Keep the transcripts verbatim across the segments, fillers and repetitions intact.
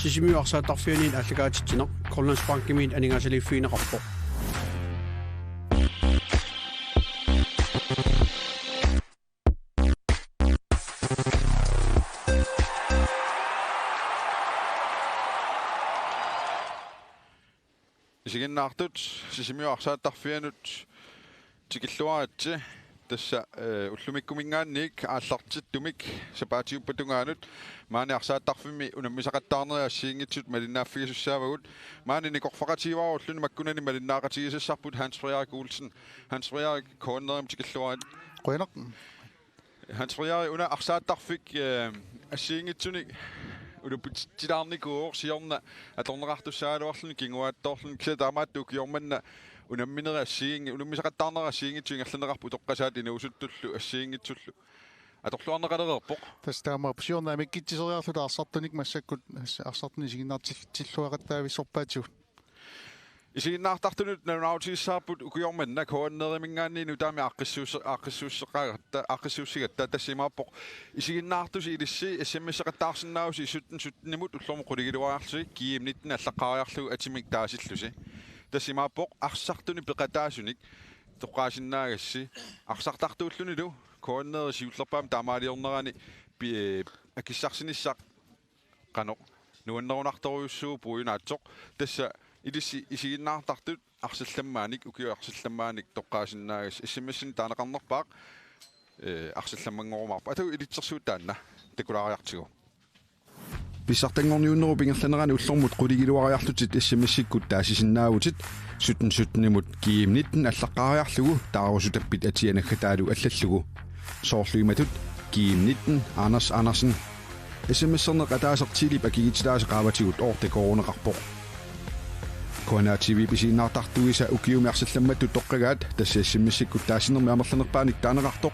Sisimiut arsaattarfianit aallakaatitsineq Grønlandsbankimiit aningaasaliiffigineqarpoq. Isiginnaartut Sisimiut arsaattarfianut tikilluaritsi. Tassa, eh, ullumikkuminngaanniit aallartittumik sapaatiuppat tungaanut maani arsaattarfimmi unammisaqattaarnerit assigiinngitsut malinnaaffigisussaavagut. Maani nikorfaqatigivarulluni makkunani malinnaaqatigisassarput Hans Frederik Olsen. Hans Frederik, K N R-imut tikilluarit. Qujanaq. Hans Frederik, una arsaattarfik, eh, assigiinngitsunik ulapputsilaarnikuuvoq, siorna atorneqartussaagaluarluni kinguaattoorluni, kisianni taamaattoq ukioq manna unamminerit assigiinngitsut, unammisaqattaarnerit assigiinngitsut ingerlanneqarput utoqqasaat inuusuttullu assigiinngitsullu. Atorluarneqalereerpoq. Tassa taamaappoq, siorna amikkitsiseriarluta arsartunik massakkut, arsartunik isiginnaartilluaqattaavissorpaatigut. Isiginnaartartunut nalunaarutigissavarput ukioq manna K N R-iminngaanniit nutaamik aaqqissuusse-, aaqqissuusseqaratta, aaqqissuussigatta. Tassa imaappoq isiginnaartusi ilissi S M S-eqattaarsinnaavusi sytten sytten-imut ullormut qulingiluariarlusi G M nitten allaqqaariarlugu atimik taasillusi. Tassa imaappoq arsartunik peqataasunik toqqaasinnaagassi, arsartartuullunilu K N R-ip siullerpaamik taamaaliornerani pi-, akissarsinissaq qanoq nuannerunartorujussuuvoq puiunaatsoq. Tassa ilissi isiginnaartartut arsallammaanik, ukiup arsallammaanik toqqaasinnaagassi, S M S-inik taaneqarnerpaaq, eh, arsallammangorumaarpoq. Atagu ilitsersuut taanna takulaariartigu. Pissartanngorniunnerup ingerlanerani ullormut qulingiluariarlutit S M S-ikkut taasisinnaavutit, sytten sytten-imut G M nitten allaqqaariarlugu taarusutappit atia naggataalu allallugu. Soorlu imatut: G M nitten, Anders Andersen. S M S-erneq ataaseq Telep akikitsitaasa qaavatigut oorte koruneqarpoq. K N R T V-p isiginnaartartuisa ukiumi arsallammattut toqqagaat, tassa S M S-ikkut taasinermi amerlanerpaanik taaneqartoq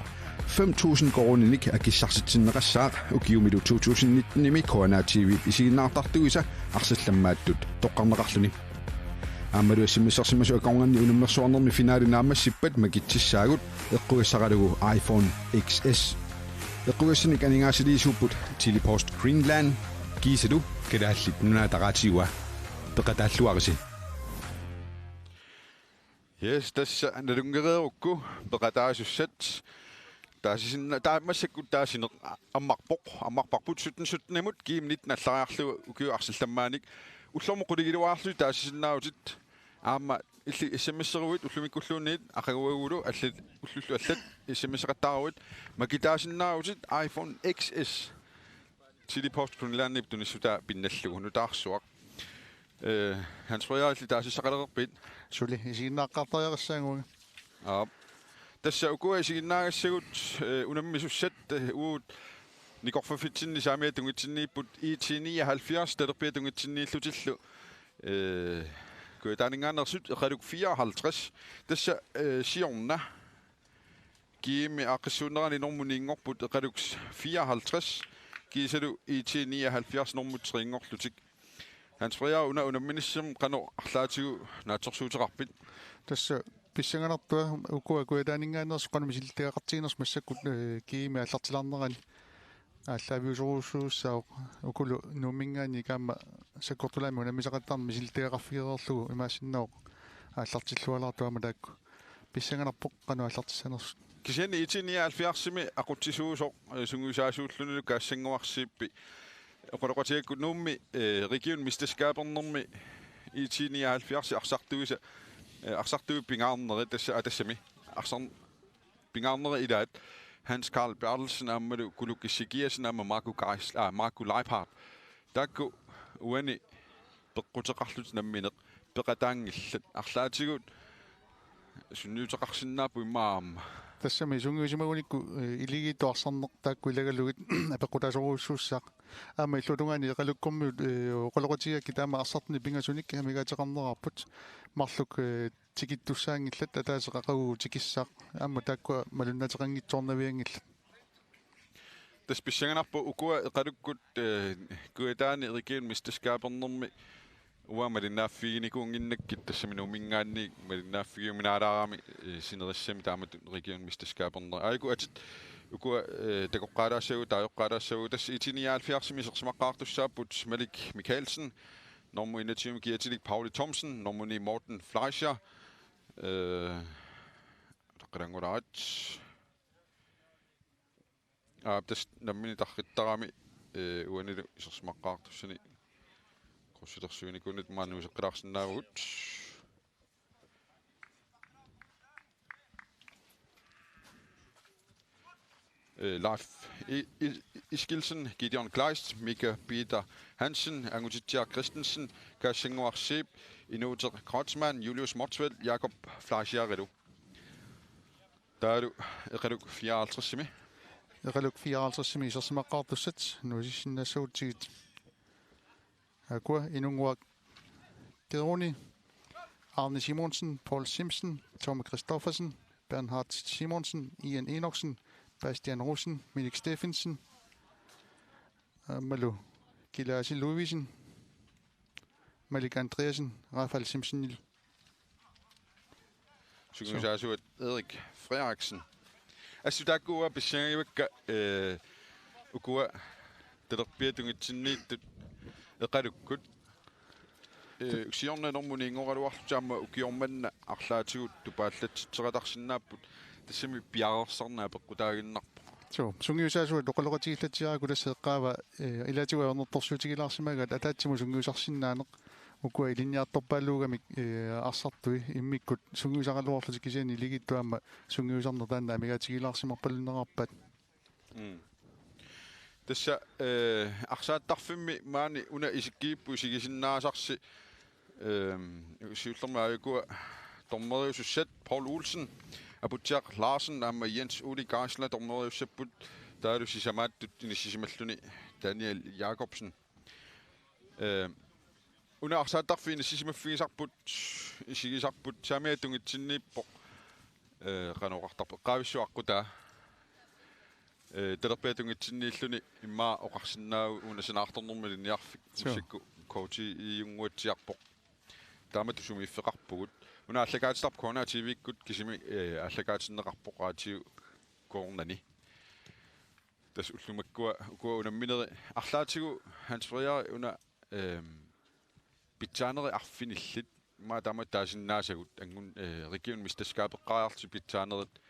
fem tusind koruuninik akissarsitsinneqassaaq, ukiumilu to tusind nitten-imi K N R T V-p isiginnaartartuisa arsallammaattut toqqarneqarluni. Aammalu S M S-ersimasut akornanni unammersuarnermi finaali naammassippat makitsissaagut eqqugassaralugu iPhone X S. Eqqugassanik aningaasaliisuupput Telepost Greenland kiisalu Kalaallit Nunaata Radiua. Peqataalluarisi. Yes, tassa nalunngereerukku peqataasussat. Taasisinna-, taa-, massakkut taasineq ammarpoq, ammarparput sytten sytten-imut G M nitten allariarlugu ukiup arsallammaanik. Ullormut qulingiluariarlusi taasisinnaavutit. Aamma illit S M S-eruit ullumikkulluunniit aqaguagulu allat, ullullu allat S M S-eqattaaruit, makitaasinnaavutit iPhone X S. Telepost Greenlandip tunissutaa pinnallugu nutaarsuaq. Eh, Hans Frederik, illit taasissaqalereerpit? Suli, isiginnaaqqaartariaqassaagut. Aap. Tassa ukua isiginnaagassagut, eh, unammisussat, eh, uagut nikorfaffitsinni saamiata tungitsinniipput I T nioghalvfjerds, talerpiata tungitsinniillutillu, eh, Kujataaninngaanneersut Eqaluk fireoghalvtreds. Tassa, eh, siorna G M-i aaqqissuunnerani normu ni-nngorput Eqaluk fireoghalvtreds, kiisalu I T nioghalvfjerds normu tre-nngorlutik. Hans Frederik, una unamminissamut qanoq arlaatigut naatsorsuuteqarpit? Tassa pissanganarpoq ukua Kujataaninngaanneersut qanoq misilittagaqartiginersut massakkut, eh, G M-i aallartilaarnerani aallaaviusorujussuussaaq, ukulu Nuumminngaanniit aamma sakkortulaamik unammisaqattaarneq misilittagaqarfigereerlugu imaassinnaavoq aallartillualaartoq aamma taakku. Pissanganarpoq qanoq aallartissanersut. Kisianni I T nioghalvfjerds-imi aqutsisuusoq, eh, sungiusaasuullunilu Kaassannguaq Zeebi oqaloqatigigakku Nuummi, eh, region mesterskabernermi I T nioghalvfjerds arsartuisa, eh, arsartuisa pingaarneri tassa, aa, tassami arsar-, pingaarneri ilaat Hans Karl Berthelsen aammalu Kuluki Sikiasen aamma Marco Geis-, aa, Marco Leibhardt. Taakku uani peqquteqarlutik nammineq peqataanngillat, arlaatigut sunniuteqarsinnaapput immaqa aamma. Tassami sungiusimagunikku, eh, iligiittut arsarneq taakku ilagalugit apeqqutaasorujussuussaaq. Aamma illuatungaani Eqalukkormiut, eh, oqaloqatigigakkit aamma arsartunik pingasunik amigaateqarnerarput. Marluk, eh, tikittussaanngillat, ataaseq aqagu tikissaaq, aamma taakkua malunnaateqanngitsoornavianngillat. Tassa pissanganarpoq ukua Eqalukkut, eh, Kujataani region mesterskabernermi uanga malinnaaffiginikuunnginnakkit, tassami Nuumminngaanniit malinnaaffigiuminaalaarami, eh, sinerissami taamatut region mesterskaberner. Aajuku atit Ukua, eh, takoqqaalaassagut, taajoqqaalaassagut, tassa I T nioghalvfjerdsimi isersimaqqaartussaapput Malik Mikkelsen, nummer enogtyve kiatilik Pauli Thomsen, nummer ni Morten Fleischer, eh, taqqalanngulaat. Aa, tassa nammineq tarrittarami, eh, uanilu isersimaqqaartussani krydsilersuinikuunnut maanna iseqqilaarsinnaavugut. Eh, Leif I-, I-, Iskildsen, Gideon Kleist, Mika Peter Hansen, Angutitsiaq Christensen, Kassannguaq Zeeb, Inuuteq Kreutzmann, Julius Motzfeldt, Jakob Fleischerilu. Taavalu Eqaluk fireoghalvtredsimi. Eqaluk fireoghalvtredsimi isersimaqqaartussat nuisissinnaassagutsigit. Akua Inunnguaq Keruni, Arne Simonsen, Paul Simpson, Tom Christoffersen, Bernhard Simonsen, Ian Enoksen, Bastian Rosen, Minik Steffensen, aammalu Kilaasi Ludvigsen, Malik Andreasen, Rafael Simpsonil. Sungiusaasuat Erik Frederiksen. Assut taakku uanga pissangagivakka, eh, ukua talerpiata tungitsinniittut Eqalukkut. Eh, siorna normu ninngoraluarlutik aamma ukioq manna arlaatigut tupaallatsitseqatarsinnaapput, tassami piareersarneq apeqqutaaginnarpoq. Suu, sungiusaasuat oqaloqatigiillatsiarakku tassa eqqaavaa, eh, ilaatigut ajornartorsiutigilaarsimagaat ataatsimut sungiusarsinnaaneq. Ukua ilinniartorpaaluugamik, eh, arsartui immikkut sungiusaraluarlutik kisianni iligiittut aamma sungiusarneq taanna amigaatigilaarsimarpalunneqarpaat. Mm. Tassa, eh, arsaattarfimmi maani una isikkigipput isigisinnaasarsi, ehm, siullermik aajukua dommeriusussat Paul Olsen, Aputsiaq Larsen aamma Jens Ole Geisler dommeriussapput, taavalu sisamaattut inissisimalluni Daniel Jakobsen. Eh, una arsaattarfik inissisimaffigisarput, isigisarput, saamiata tungitsinniippoq, eh, qanoq oqartarpa, eqqaavissuaq aqqutaa. Eh, talerpiata tungitsinniilluni immaqa oqarsinnaavugut una sanaartornermik ilinniarfik. Suu. Massakkut K T I-unnguatsiarpoq. Taamatut sumiiffeqarpugut. Una aallakaatitarpoq K N R T V-kkut kisimi, eh, aallakaatinneqarpoq raatiukoornani. Tassa ullumikkut ukua unamminerit arlaatigut Hans Frederik una, ehm, pitsaanerit arfinillit, immaqa taamatut taasinnaasagut, angun, eh, region mesterskabeqqaariarlutik pitsaanerit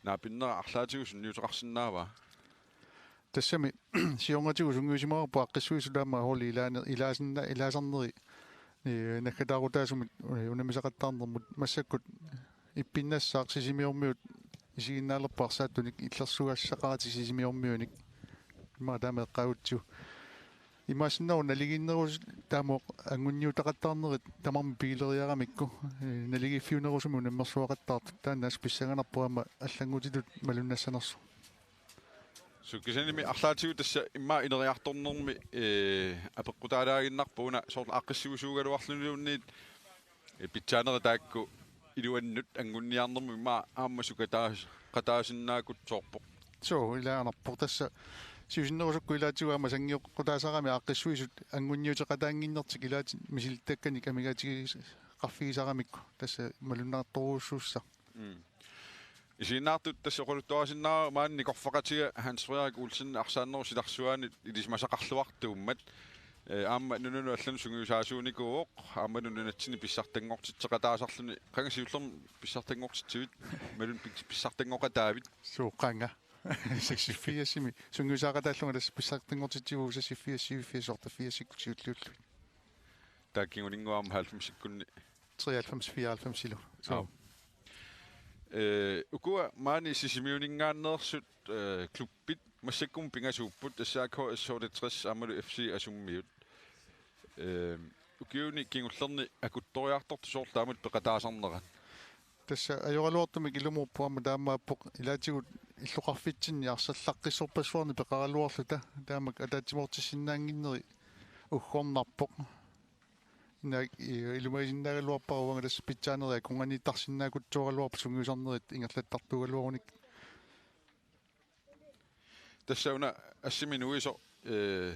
naapinnera arlaatigut sunniuteqarsinnaavaa? Tassami siornatigut sungiusimavarput aaqqissuisut aamma holdi ilaane-, ilaasinna-, ilaasarneri, eh, naggataarutaasumik, eh, unammisaqattaarnermut massakkut ippinnassaaq Sisimiormiut isiginnaalerput arsaattunik illersugassaqaratik Sisimiormiunik. Immaqa taama eqqaagutsigu. Imaassinnaavoq naligiinnerusut taama angunniutaqattaarnerit tamarmik piileriaramikku, eh, naligiiffiunerusumik unammersuaqattaartut, taanna assut pissanganarpoq aamma allanngutitut malunnassanersoq. Suu, kisiannimi arlaatigut tassa immaqa ineriartornermi, eh, apeqqutaalaaginnarpoq una soorlu aaqqissuisuugaluarluniluunniit, eh, pitsaanerit taakku iluannut angunniarnermut immaqa aamma sukataas-, qataasinnaakutsoorpoq. Suu, ilaanarpoq tassa siusinnerusukkut ilaatigut aamma sanngiuqqutaasarami aaqqissuisut angunniuteqataannginnertik ilaatit misilittakkanik amigaatigeqarfigisaramikku tassa malunnartorujussuussaq. Mm. Isiginnaartut tassa oqaluttuarisinnaavara maani nikorfaqatiga Hans Frederik Olsen arsaanerup silarsuaanut ilisimasaqarluartuummat. Eh, aamma nunanut allanut sungiusaasuunikuuvoq, aamma nunatsinni pissartanngortitseqataasarluni, qanga siullermik pissartanngortitsivit, imaluunniit pis-, pissartanngoqataavit? Suu, qanga. Seksogfirsimi sungiusaaqataallunga tassa pissartanngortitsivugut seksogfirs, syvogfirs, otteogfirsikkut siulliullugit. Taakku kinguninngua aamma halvfemsikkunni. Treoghalvfems, fireoghalvfemsilu. Suu. Aap. Eh, ukua maani Sisimiuninngaanneersut, eh, klubbit massakkut pingasuupput, S A K S H tres aammalu F C Asummiut. Eh, ukiuni kingullerni akuttoriartortut soorlu taamatut peqataasarnerat? Tassa ajoraluartumik ilumoorpoq aamma taamaappoq, ilaatigut illoqarfitsinni arsallaqqissorpassuarnik peqaraluarluta, taamak ataatsimoortissinnaannginneri uggornarpoq. Inak i-, ilumagisinnaagaluarpara uanga tassa pitsaanerit akornanniittarsinnaakutsooragaluarput sungiusarnerit ingerlattartuugaluarunik. Tassa una assimi nuisoq, eh,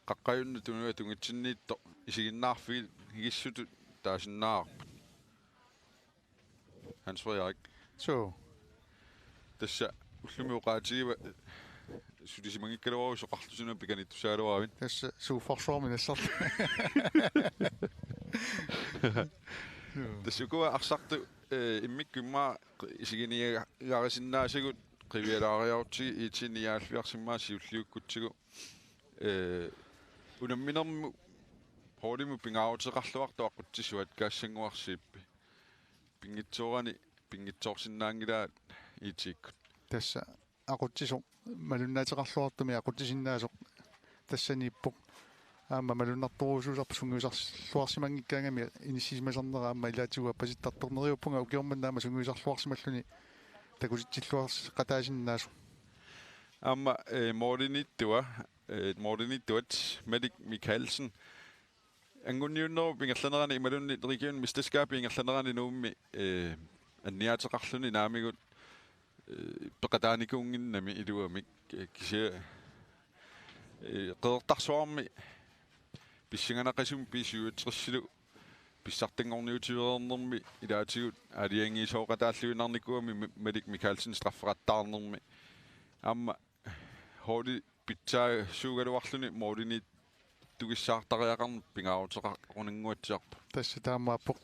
Qaqqajunni Tunuani tungitsinniittoq isiginnaarfigissutut taasinnaavarput. Hans Frederik. Suu. Tassa ullumi oqaatigiva, sulisimanngikkaluaruit soqarlusi una pikanittussaagaluaravit. Tassa suuffarsuarmi nassarlu. Tassa ukua arsartut, eh, immikkut immaqa isiginiagarisinnaasagut qivialaariarutsigit IT-79-imik siulliukkutsigu. Eh, unamminermut holdimut pingaaruteqarluartoq aqutsisuat Kaassannguaq Zeebi. Pinngitsoorani pinngitsoorsinnaanngilaat IT-kkut. Tassa aqutsisoq malunnaateqarluartumik aqutsisinnaasoq tassaniippoq. Aamma malunnartorujussuusarpoq sungiusarluarsimanngikkaangami inissisimasarnera aamma ilaatigut appasittartoq. Neriuppunga ukioq manna aamma sungiusarluarsimalluni takutitsilluarseqataasinnaasoq. Aamma, eh, målimiittua, eh, målimiittuat Malik Mikaelsen. Anguniunnerup ingerlanerani imaluunniit region mesterskabip ingerlanerani Nuummi, eh, anniaateqarluni naamigut, eh, peqataanikuunnginnami iluamik, eh, kisianni, eh, Qeqertarsuarmi pissanganaqisumik B syvogtresilu pissartanngorniutiveernermi ilaatigut aalajangiisooqataalluinnarnikuugami Mi-, Malik Mikaelsen straffeqattaarnermi. Aamma holdi pitsaasuugaluarluni målimiittugissaartariaqarneq pingaaruteqarunannguatsiarpoq. Tassa taamaappoq.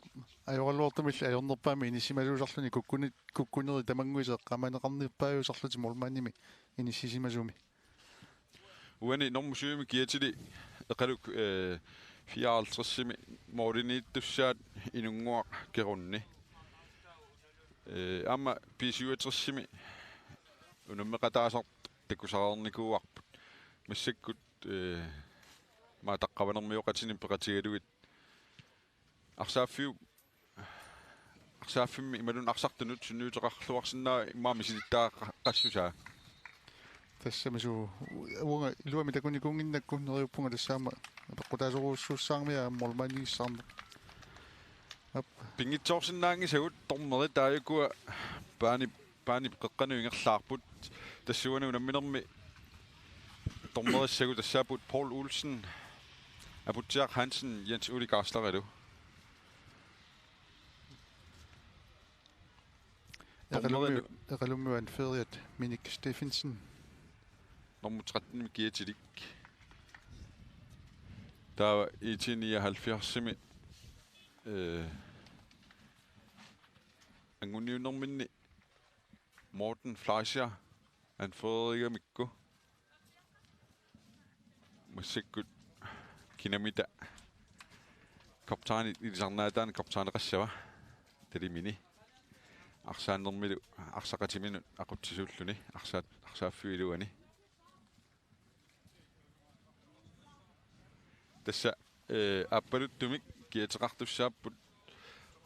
Ajoraluartumilli ajornerpaamik inissisimasuusarluni kukkuni-, kukkunerit tamannguisa eqqaamaneqarnerpaajusarlutik målmandimi inissisimasumi. Uani normu syvimi kiatili Eqaluk, eh, fireoghalvtredsimi målimiittussaat Inunnguaq Kerunni. Eh, aamma B syvogtresimi unammeqataasartut takusarnikuuarput. Massakkut, eh, maataqqavanermioqatinik peqatigalugit. Arsaaffiup, arsaaffimmi imaluunniit arsartunut sunniuteqarluarsinnaavoq immaqa misilittagaqassusaa. Tassami suu, uanga iluamik takunikuunnginnakku neriuppunga tassa aamma apeqqutaasorujussuussaarmia aamma målmandigissaarneq. Aap. Pinngitsoorsinnaanngisagut dommerit taakku paani, paani qeqqanut ingerlaarput. Tassuuna unamminermi dommerissagut tassaapput Paul Olsen, Aputsiaq Hansen, Jens Ole Karslerilu. Eqalummi-, dommerit Eqalummiut anføreriat Minik Steffensen. Nummer tretten kiatilik. Taava IT-79-imi, eh, anguniunnerminni Morten Fleischer anførerigamikku. Massakkut kinamita kaptajnit ilisarnaataanni kaptajneqassava talimini. Arsaannermilu arsaqatiminut aqutsisuulluni arsaat-, arsaaffiup iluani. Tassa, eh, aappaluttumik kiateqartussaapput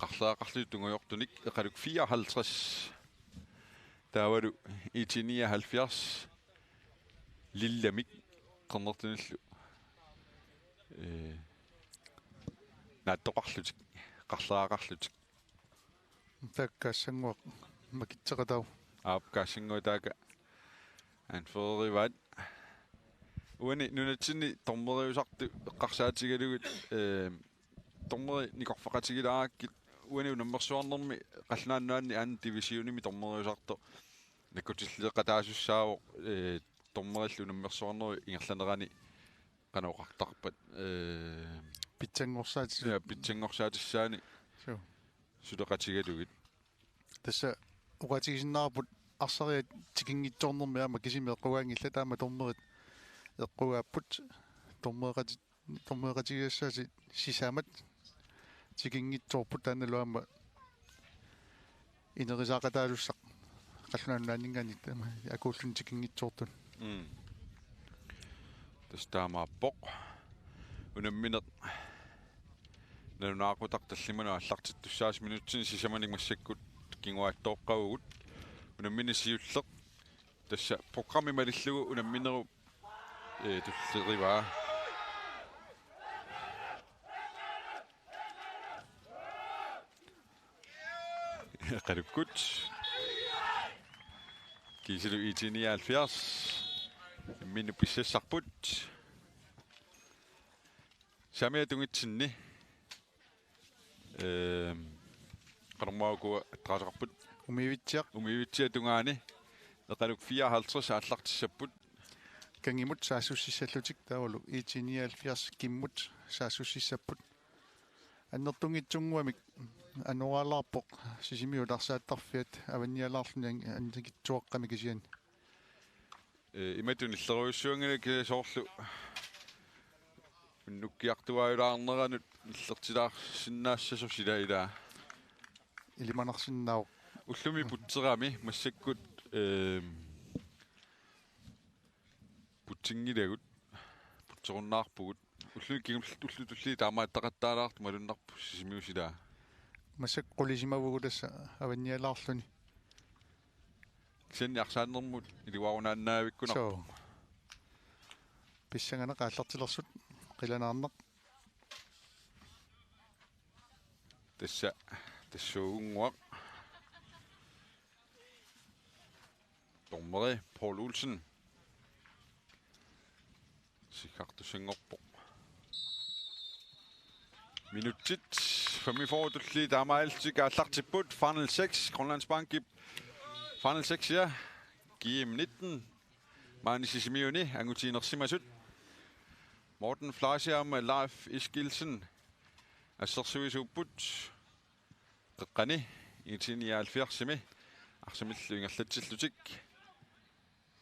qarlereqarlutik tungujortunik Eqaluk fireoghalvtreds. Taavalu IT-79 lillamik qernertunillu, eh, naattoqarlutik, qarlereqarlutik. Taakku Kaassannguaq makitseqataavoq. Aap, Kaassannguaq taakku anførerivaat. Uani nunatsinni dommeriusartut eqqarsaatigalugit, eh, dommeri nikorfaqatigilaarakkit uani unammersuarnermi Qallunaat Nunaanni anden divisionimi dommeriusartoq nakkutilleeqataasussaavoq, eh, dommerillu unammersuarnerup ingerlanerani qanoq oqartarpat, eh, pitsanngorsaatis-, ja, pitsanngorsaatissaani. Suu. Suleqatigalugit. Tassa oqaatigisinnaavarput arsariat tikinngitsoornermi aamma kisimi eqqugaanngillat, taama dommerit eqqugaapput, dommereqati-, dommereqatigisassaatit sisamat tikinngitsoorput, taannalu aamma ineriartortitaqattaartussaq Qallunaat Nunaanninngaanniit taama akuulluni tikinngitsoortut. Mm. Tassa taamaappoq. Unammineq nalunaaqutaq tallimanut aallartittussaasut minutsini sisamanik massakkut kinguaattooqqavugut. Unammineq siulleq tassa programmi malillugu unamminerup, eh, tullerivaa. Eqalukkut. Kiisilu IT-79. Imminnut pissassarput. Saamiata tungitsinni. Ehm, qanormaa ukua attaveqarput. Umiivitsiaq. Umiivitsiaq tungaani. Eqaluk fireoghalvtreds aallartissapput. Kangimut saassussissallutik taavalu I T nioghalvfjerds Kimmut saassussissapput. Annertunngitsunnguamik anoraalaarpoq Sisimiut arsaattarfiat avannialaarluni an-, annikitsuaqqamik kisianni. Ee, imatut nillerujussuanngilaq kisianni soorlu unnukkiartuaajulaarneranut nillertilaarsinnaassasoq sila ilaa. Ilimanarsinnaavoq. Ullumi putserami massakkut, ehm, putsinngilagut, putserunnaarpugut. Ullumi kingul-, ullut tulliit taamaattaqattaalaartut malunnarpoq Sisimiut silaa. Massakkut qulisimavugut tassa avannialaarluni. Kisianni arsaannermut iluarunaannavikkunarpoq. Soo. Pissanganaq aallartilersut qilanaarnaq. Tassa, tassuugunnguaq. Dommeri Paul Olsen. Sikkartussanngorpoq. Minutsit femogfyrre tulliit taamaalillutik aallartipput. Final seks, Grønlandsbankip Final seks, ja. G M nitten. Maani Sisimiuni angutiinersimasut. Morten Fleischer aamma Leif Eskildsen assersuisuupput. Qeqqani I T nioghalvfjerdsimi arsamillu ingerlatsillutik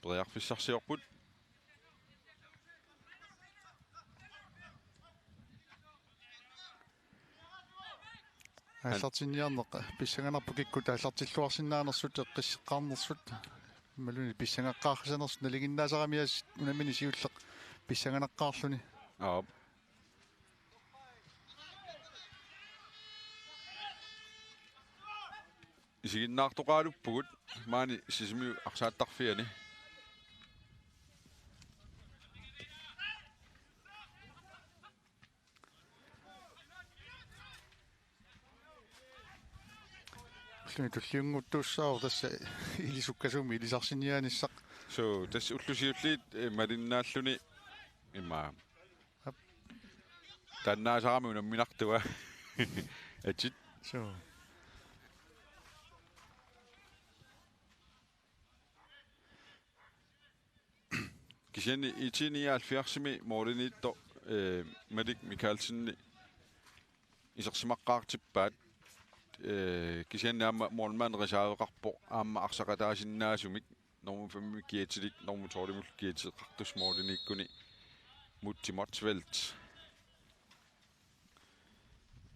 periarfissarsiorput. Aallartinniarneq pissanganarpoq kikkut aallartilluarsinnaanersut, eqqisseqqaarnersut. Imaluunniit pissangaqqaarsanersut nalinginnaasarami assut unammineq siulleq pissanganaqqaarluni. Aap. Isiginnaartoqaaluppugut maani Sisimiut arsaattarfiani. Ulluni tulliunnguttuussaavoq tassa ilisukkasuumik ilisarsiniaanissaq. Soo, tassa ullut siulliit, eh, malinnaalluni immaqa. Aap. Taannaasarami unamminartua. Atit. Soo. Kisianni I T nioghalvfjerdsimi målimiittoq, eh, Malik Mikaelsen isersimaqqaartippaat, eh, kisianni aamma målmand reserveqarpoq aamma arsaqataasinnaasumik, nummer fem kiatilik, nummer tolvimut kiateqartussaq målimiikkuni Mutti Motzfeldt.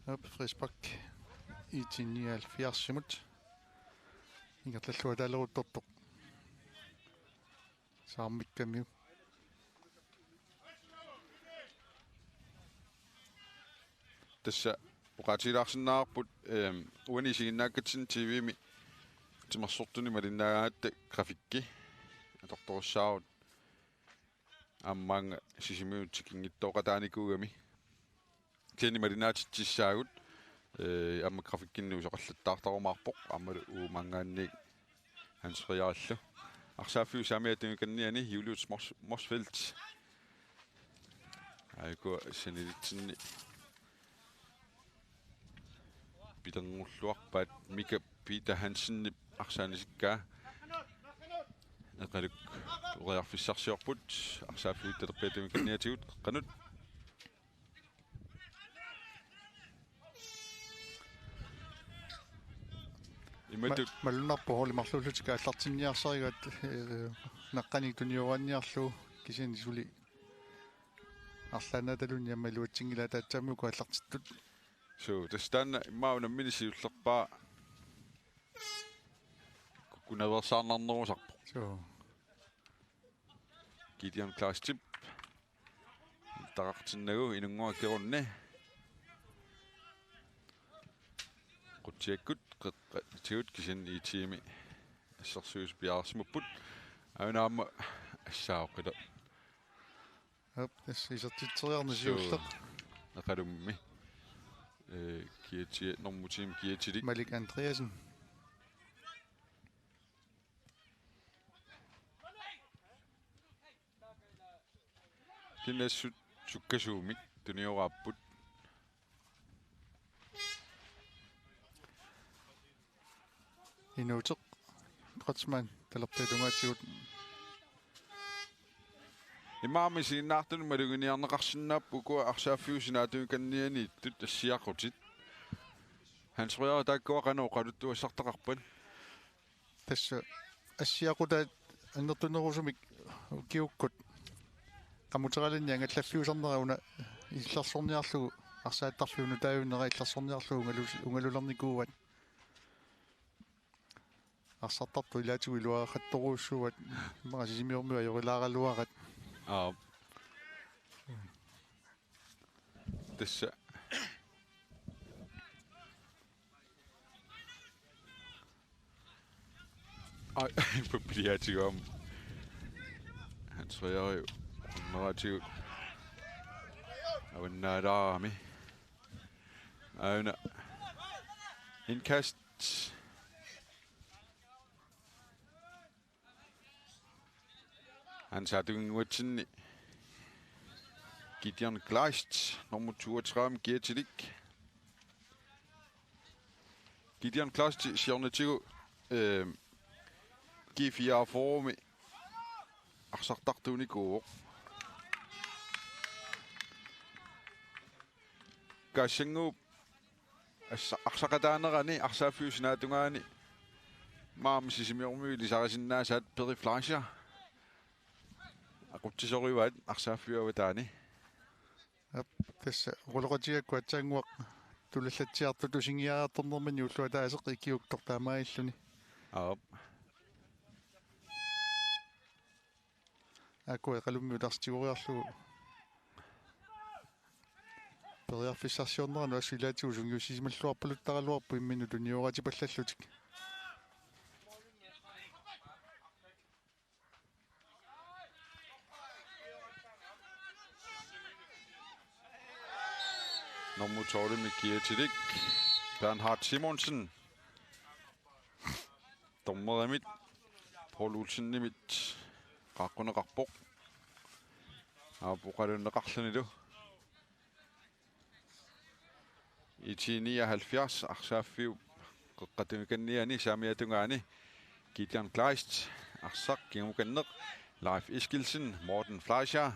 Op, frispark. I T nioghalvfjerdsimut. Ingerlalluataaleruttorpoq. Saarmikkamiuk. Tassa oqaatigilaarsinnaarput, ehm, uani isiginnaakkatsinni T V-mi timersortuni malinnaagaangatta grafikki atortorissaagut aamma maanga Sisimiunut tikinngitsooqataanikuugami. Kisianni malinnaatitsissaagut, eh, aamma grafikkinni usoqallattaartarumaarpoq, aammalu uagut maanngaanniit Hans Frederikillu. Arsaaffiup saamiata tungaaniinni Julius Mos-, Motzfeldt. Aajuku sanilitsinni pilerngulluarpaat Mika Peter Hansenip arsaannik isikkaa. Eqaluk periarfissarsiorput arsaaffiup talerpiata tungaaniitigut qeqqanut. Imatut. Ma-, malunnarpoq holdit marluullutik aallartinniarsarigaat, eh, naqqanik tunioraanniarlugu kisianni suli arlaannaataluunniit aamma iluatsinngilaat taassammik uku aallartittut. Suu, tassa taanna immaqa unammineq siullerpaaq kukkunaveersaarnarnerusarpoq. Suu. Gideon Kleistip. Taqartinnagu inunngua kerunni. Qutsiakkut, qeqqatigut kisianni I T-mi assersuisut piareersimapput. Aana aamma assaaqqila. Op, tassa isertitseriarneq siulleq. Eqalummi. Eh, kiatia-, normu tiim kiatilik. Malik Andreasen. Kisianni assut sukkasuumik tunioraapput. Inuuteq Kreutzmann. talerpiata tungaatigut. Imaammi isiginnaartunut maluginiarneqarsinnaapput ukua arsaaffiup sinaata tungaaniittut assiaqutit. Hans Frederik, taakkua qanoq oqaluttuassartaqarpat? Tassa assiaqutaat annertunerusumik ukiukkut qamuteqalinni angallaffiusarnera una illersorniarlugu arsaattarfiup nutaajunnera illersorniarlugu ungalu-, ungalulernikuuaat. Arsartartut ilaatigut iluaqattorujussuuaat, immaqa Sisimiormiut ajorilaaraluaraat. Aap. Tassa. Ai, papiliaatigut aamma. Hans Frederik unneratigut. Avannaalaarami. Aana. Indkast. Hans Hartung-Ingvartsen. Gideon Kleist, nummer toogtredive, kiatilik. Gideon Kleist siornatigut, øh, G fireogfyrre-mi arsartartuunikuuvoq. Kaassannguup assa-, arsaqataanerani arsaaffiup sinaata tungaani maani Sisimiormiut ilisarisinnaasaat Peri Fleischer aqutsisorivaat arsaaffiup avataani. Aap, tassa oqaloqatigaakku aatsaannguaq tulallatsiartoq tusingiariartornermini ulloq ataaseq ikiuuttoq taamaalilluni. Aap. Aaku Eqalummiut taarsitigoriarlugu periarfissarsiorneranut assut ilaatigut sungiussisimalluarpaluttaraluarpoq imminnut tunioraatipallallutik. Nummer tolv-mi kiatilik Bernhard Simonsen. Dommerimit Paul Olsenimit qaaqquneqarpoq. Aap, oqalunneqarlunilu. IT nioghalvfjerds arsaaffiup qeqqata tungaaniittut saamiata tungaani Gideon Kleist, arsaq kingukanneq, Leif Eskildsen, Morten Fleischer.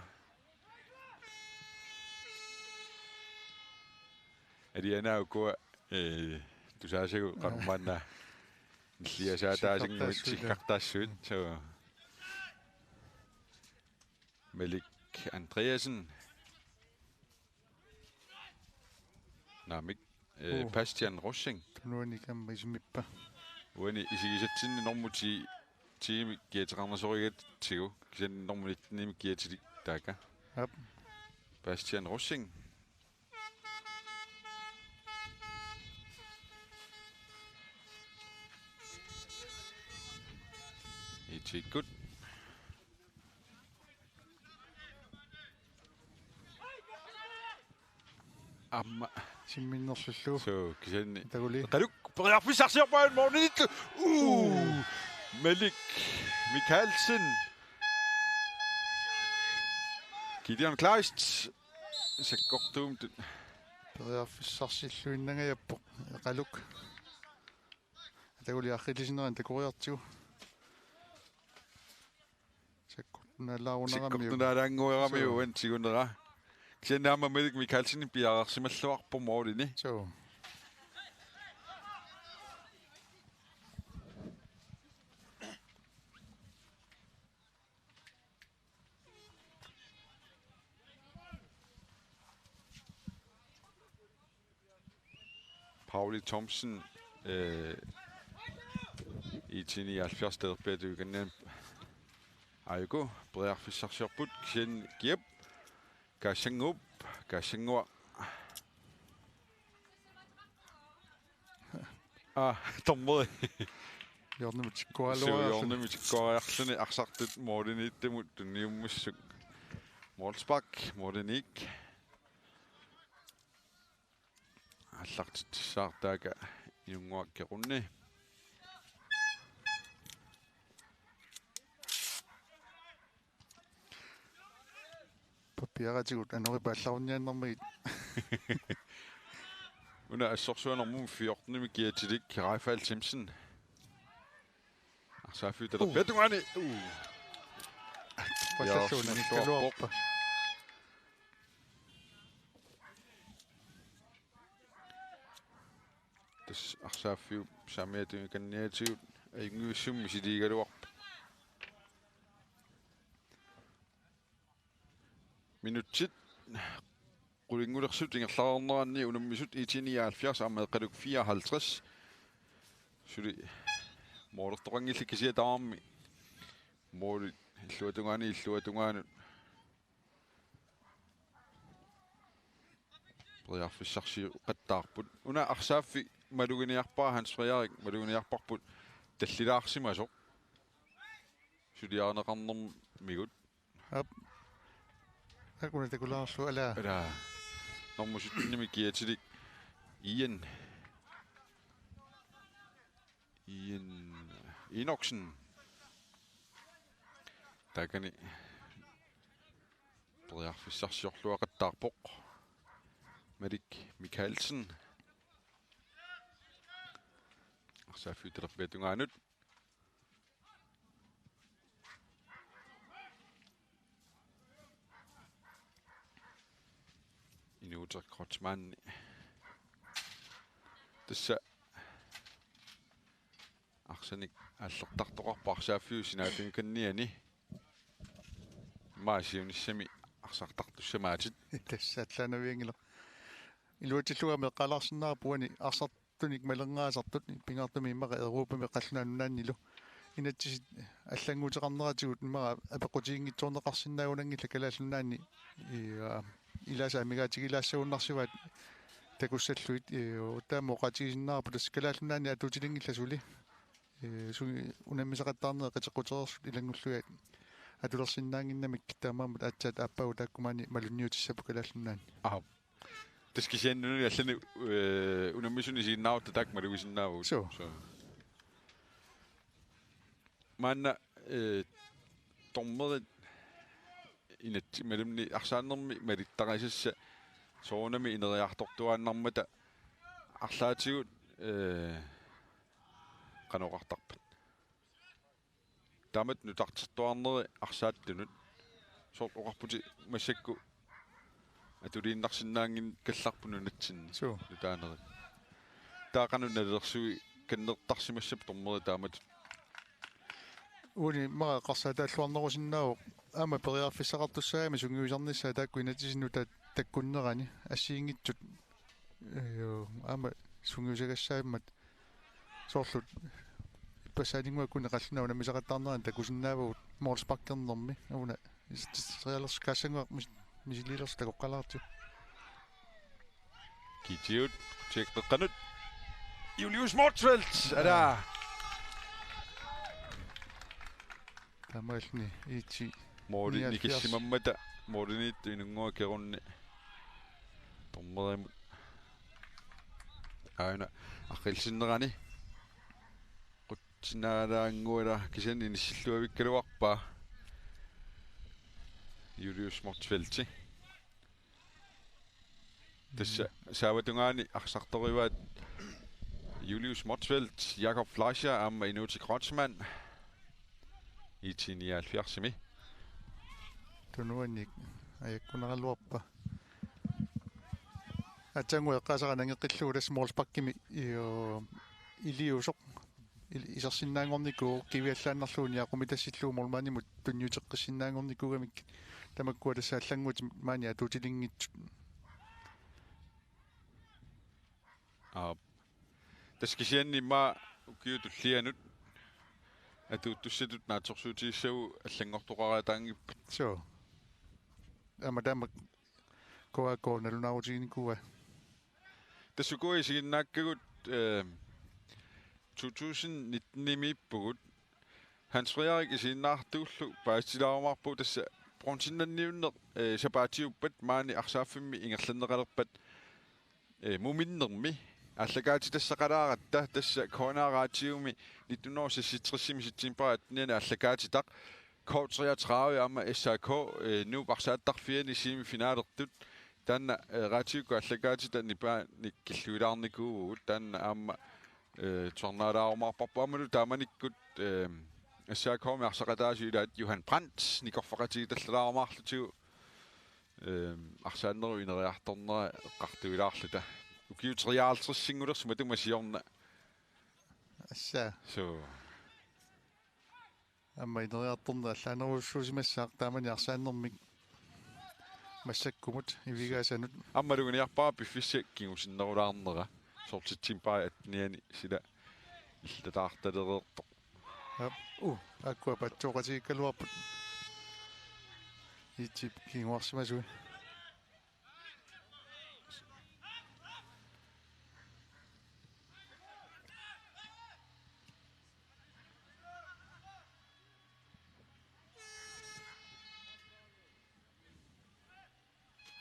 Alianauku, øh, tusaasagut qanormaanna nilliasaataasinnguit sikkartaassuit. Sikkartaassuit. Så. Malik Andreasen. Naamik, øh, Uu. Bastian Rosing. Tunuani kamma isumippa. Uani isigisatsinni normu ti, ti-mi kiateqarnerusorigatsigu. Kisianni normu nitten-imi kiatilik taakku. Aap. Bastian Rosing. IT-kkut. Aamma. Simminnerlullu. Suu, kisianni. Taguli. Qaluk, periarfissarsiorpaat målimiittoq. Uu. Uu. Malik Mikkelsen. Gideon Kleist. Sakkortuumtut. Periarfissarsilluinnangajappoq. Qaluk. Taguli arriillisinnerani takoriartigu. Sakkortunaalaarunarami. Sakkortunaalaannguarami. Suu. Uani tiguneraa. Kisianni aamma Malik Mikkelsen piareersimalluarpoq målini. Suu. Pauli Thomsen, øh, IT nioghalvfjerds, talerpiata tungaaniittut. Aajuku, periarfissarsiorput, kisianni kiap. Kaassannguup, Kaassannguaq. Ah, dommeri. Hjørnemut tikkuaraluarluni. Suu, hjørnemut tikkuariarluni arsartut målimiittumut tunniummassuk. Målspark, målimiit. Aallartitsissaartaakka Inunnguaq Kequnni. Pappiaratigut anori paallarunniaannarmagit. Una assorsuanermut fjorten-imi kiatilik Rafael Thimsen. Arsaaffik talerpiata tungaani. Uu. Passalluunngikkaluarpoq. Tassa Arsaaffiup saamiata tungaaniatigut ajunngivissumik misiliigaluarpoq. Minutsit qulingulersut ingerlareerneranni unammisut I T nioghalvfjerds aamma Eqaluk fireoghalvtreds. Suli målertoqanngillat kisianni tamarmik målit illuatungaani illuatungaanut periarfissarsiuqattaarput. Una Arsaaffiup maluginiarpara, Hans Frederik maluginiarparput tallilaarsimasoq. Suliarineqarnermigut. Aap. Akuna takulaarlu ala. Ala. Normu syttenimi kiatilik. Ian. Ian Enoksen. Taakani periarfissarsiorluaqattaarpoq. Malik Mikkelsen. Arsaaffiup talerpiata tungaanut. Inuuteq Kreutzmann. Tassa arsanik aallertartoqarpoq Arsaaffiup sinaata tungaanianni. Immaqa siunissami arsartartussamaatit. Tassa allaanavianngilaq. Iluatsillugu eqqaalaarsinnaavoq uani arsartunik malinnaasartut pingaartumik immaqa Europami Qallunaat Nunaannilu. Inatsisit allannguuteqarneratigut immaqa apeqqutiginngitsoorneqarsinnaagunanngillat Kalaallit Nunaanni, ii, aa, ilaasa amigaatigilaassagunarsivaat takussallugit, ii, taama oqaatigisinnaavarput tassa Kalaallit Nunaanni atuutilinngillat suli. Ii, su-, unammisaqattaarnerit qiteqqutereersut ilanngullugit atulersinnaannginnamik taamaammat aatsaat aappaagu taakku maani malunniutissapput Kalaallit Nunaanni. Aap. Tassa kisianni nunani allani, eh, unammisuni isiginnaarutta taakku malugisinnaavagut. Suu. Suu. Maanna, eh, dommerit inatsit malunni arsaannermi malittarisassat soorunami ineriartortuaannarmata arlaatigut, eh, qanoq oqartarpat. Taamatut nutartertuarneri arsaattunut. Soorlu oqarputit massakkut atuliinnarsinnaanngikkallarput nunatsinni. Suu. Nutaanerit. Taava qanoq nalilersuikannertarsimassappat dommerit taamatut? Uani immaqa eqqarsaataalluarnerusinnaavoq aamma periarfissaqartussaagami sungiusarnissaa taakku inatsisit nutaat takkunnerani assigiinngitsut. Ii, aamma sungiusagassaammat soorlu ippassaaninnguakkut Qallunaat unammisaqattaarnerani takusinnaavagut målsparkernermi. Una is-, is-, realisk kassannguaq mis-, misiliilersoq takoqqalaartigu. Kitiut, tjekkeqqanut. Julius Motzfeldt, ala. Taamaalilluni I T måli nioghalvfjerds. Nikissimammata, måliniittoq inunnguaq kerunni. Dommerimut aana arriilsinnerani. Qutsinaalaannguala kisianni inissilluavikkaluarpaa Julius Motzfeldt. Tassa saavatungaani arsartorivaat Julius Motzfeldt, Jakob Fleischer aamma Inuuti Kreutzmann. I T nioghalvfjerdsimi. Tunuannik ajakkunaraluarpa. Aatsaannguaq eqqaasara nangeqqillugu tassa målsparkimi io iliusoq. Il-, isersinnaanngornikuuvoq kiviallaannarlugu niaqqumitassillugu målmandimut tunniuteqqissinnaanngornikuugamik tamakkua tassa allannguutit maani atuutilinngitsut. Aap. Tassa kisianni immaqa ukiut tullianut atuuttussatut naatsorsuutigissagu allanngortoqaraataanngippat. Suu. Aamma taama K A K nalunaarutiginikuuaa. Tassa ukua isiginnaakkagut, eh, to tusind nitten-imiippugut. Hans Frederik isiginnaartullu paasitilaarumaarpugut tassa bronzenniunneq, eh, sapaatiuppat maani arsaaffimmi ingerlanneqalerpat, eh, muminnermi aallakaatitassaqalaaratta tassa K N R Radiomi nitten hundrede og seksogtres-imi september attenianni aallakaatitaq K treogtredive aamma S A K, eh, Nuup arsaattarfiani semifinalertut. Taanna, eh, radiokkut aallakaatitaq nipaanik killuilaarnikuuvugut. Taanna aamma, eh, tusarnaalaarumaarparput aammalu taamanikkut, eh, S A K-mi arsaqataasut ilaat Johan Brandt nikorfaqatigitallalaarumaarlutigu, ehm, arsaannerup ineriartornera eqqartuilaarluta. Ukiut treoghalvtredsingulersut matuma siorna. Assa. So. Aamma ineriartorneq allaanerussuusimassaaq taamani arsaannermik massakkumut ivigaasanut. Aamma maluginiarpara piffissaq kingusinnerulaarnera. Soorlu september attenianni sila illataartalereertoq. Aap, uh, aakkua patsooqatigiikkaluarput. Itip kinguarsimasui.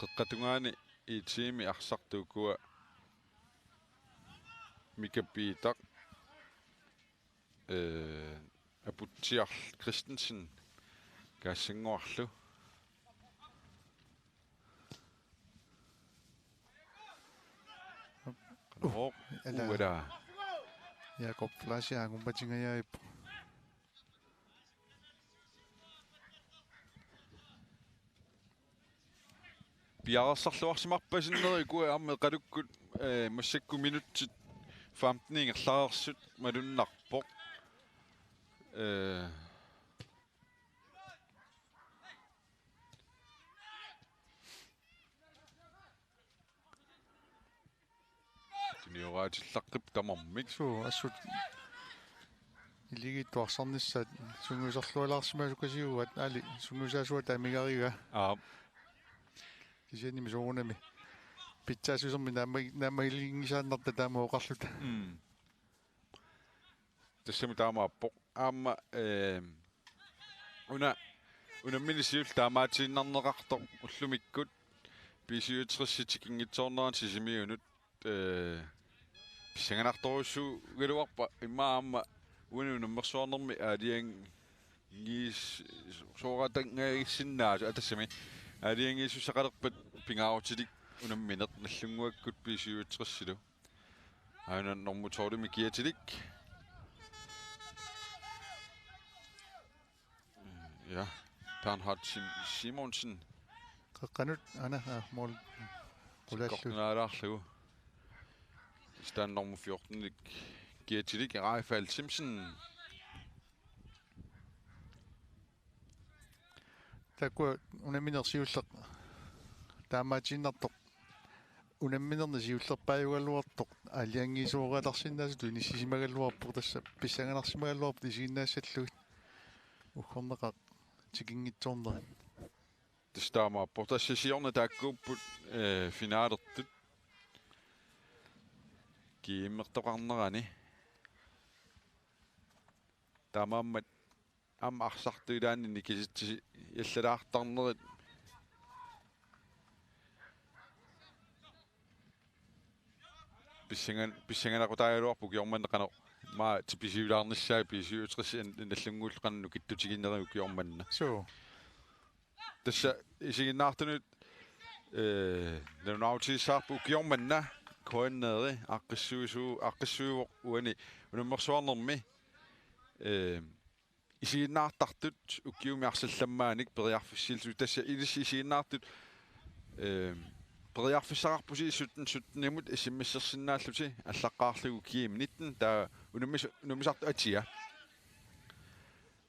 Qeqqata tungaani I T-mi arsartut ukua Mika Piitaq, eh, Aputsiarl Christensen Kaassannguarlu. Qanoq, ala. Uala. Jakob Fleischer angummatinngajaarpoq. Piareersarluarsimarpasinneri ukua aamma eqalukkut, eh, massakkut minutsit femten ingerlareersut malunnarpoq. Eh, Tunioraatillaqqippoq tamarmik. Suu, assut iligiittut arsarnissaat sungiusarlualaarsimasukasiuaat, aali sungiusaasuata amigariga. Aap. Kisiannimi soorunami pitsaassusermik naamma-, naammagilinngisaannarta taama oqarluta. Mm. Tassami taamaappoq. Aamma, eh, una, unammineq siulleq taamaatiinnarneqartoq ullumikkut B syvogtres tikinngitsoornerani Sisimiunut, eh, pissanganartorujussuugaluarpara immaqa aamma uani unammersuarnermi aalajangiis-, sooratangagissinnaasut, aa, tassami aalajangiisussaqalerpat pingaarutilik unammineq Nagdlunguakkut B syvogtresilu. Aana nummer tolvimi kiatilik. Ja, Bernhard Sim-, Simonsen. Qeqqanut, aana, aa, mål. Qulallu. Sikkortunaalaarlugu. Staan nummer fjorten kiatilik, Rafael Simpson. Taakkua unammineq siulleq taamaatiinnartoq. Unamminerni siullerpaajugaluartoq aalajangiisooraatarsinnaasutut inissisimagaluarpoq, tassa pissanganarsimagaluarput isiginnaassallugit uggornaqaaq tikinngitsoornerit. Tassa taamaappoq, tassa siorna taakkuupput, eh, finalertut G M-ertoqarnerani. Taamaammat aamma arsartut ilaanni nikisitsisiallalaartarnerit pissangan-, pissanganaqutaagaluarput ukioq manna qanoq maa tipisiulaarnissaa B syvogtres an-, Nagdlunguullu qanoq nukittutiginerit ukioq manna. Suu. Tassa isiginnaartunut, eh, nalunaarutigissavarput ukioq manna K N R-i aaqqissuisu-, aaqqissuivoq uani unammersuarnermi, eh, isiginnaartartut ukiumi arsallammaanik periarfissiillutik, tassa ilissi isiginnaartut, eh, periarfissaqarpusi sytten sytten-imut S M S-ersinnaallusi allaqqaarlugu G M nitten, taava unammis-, unammisartoq atia.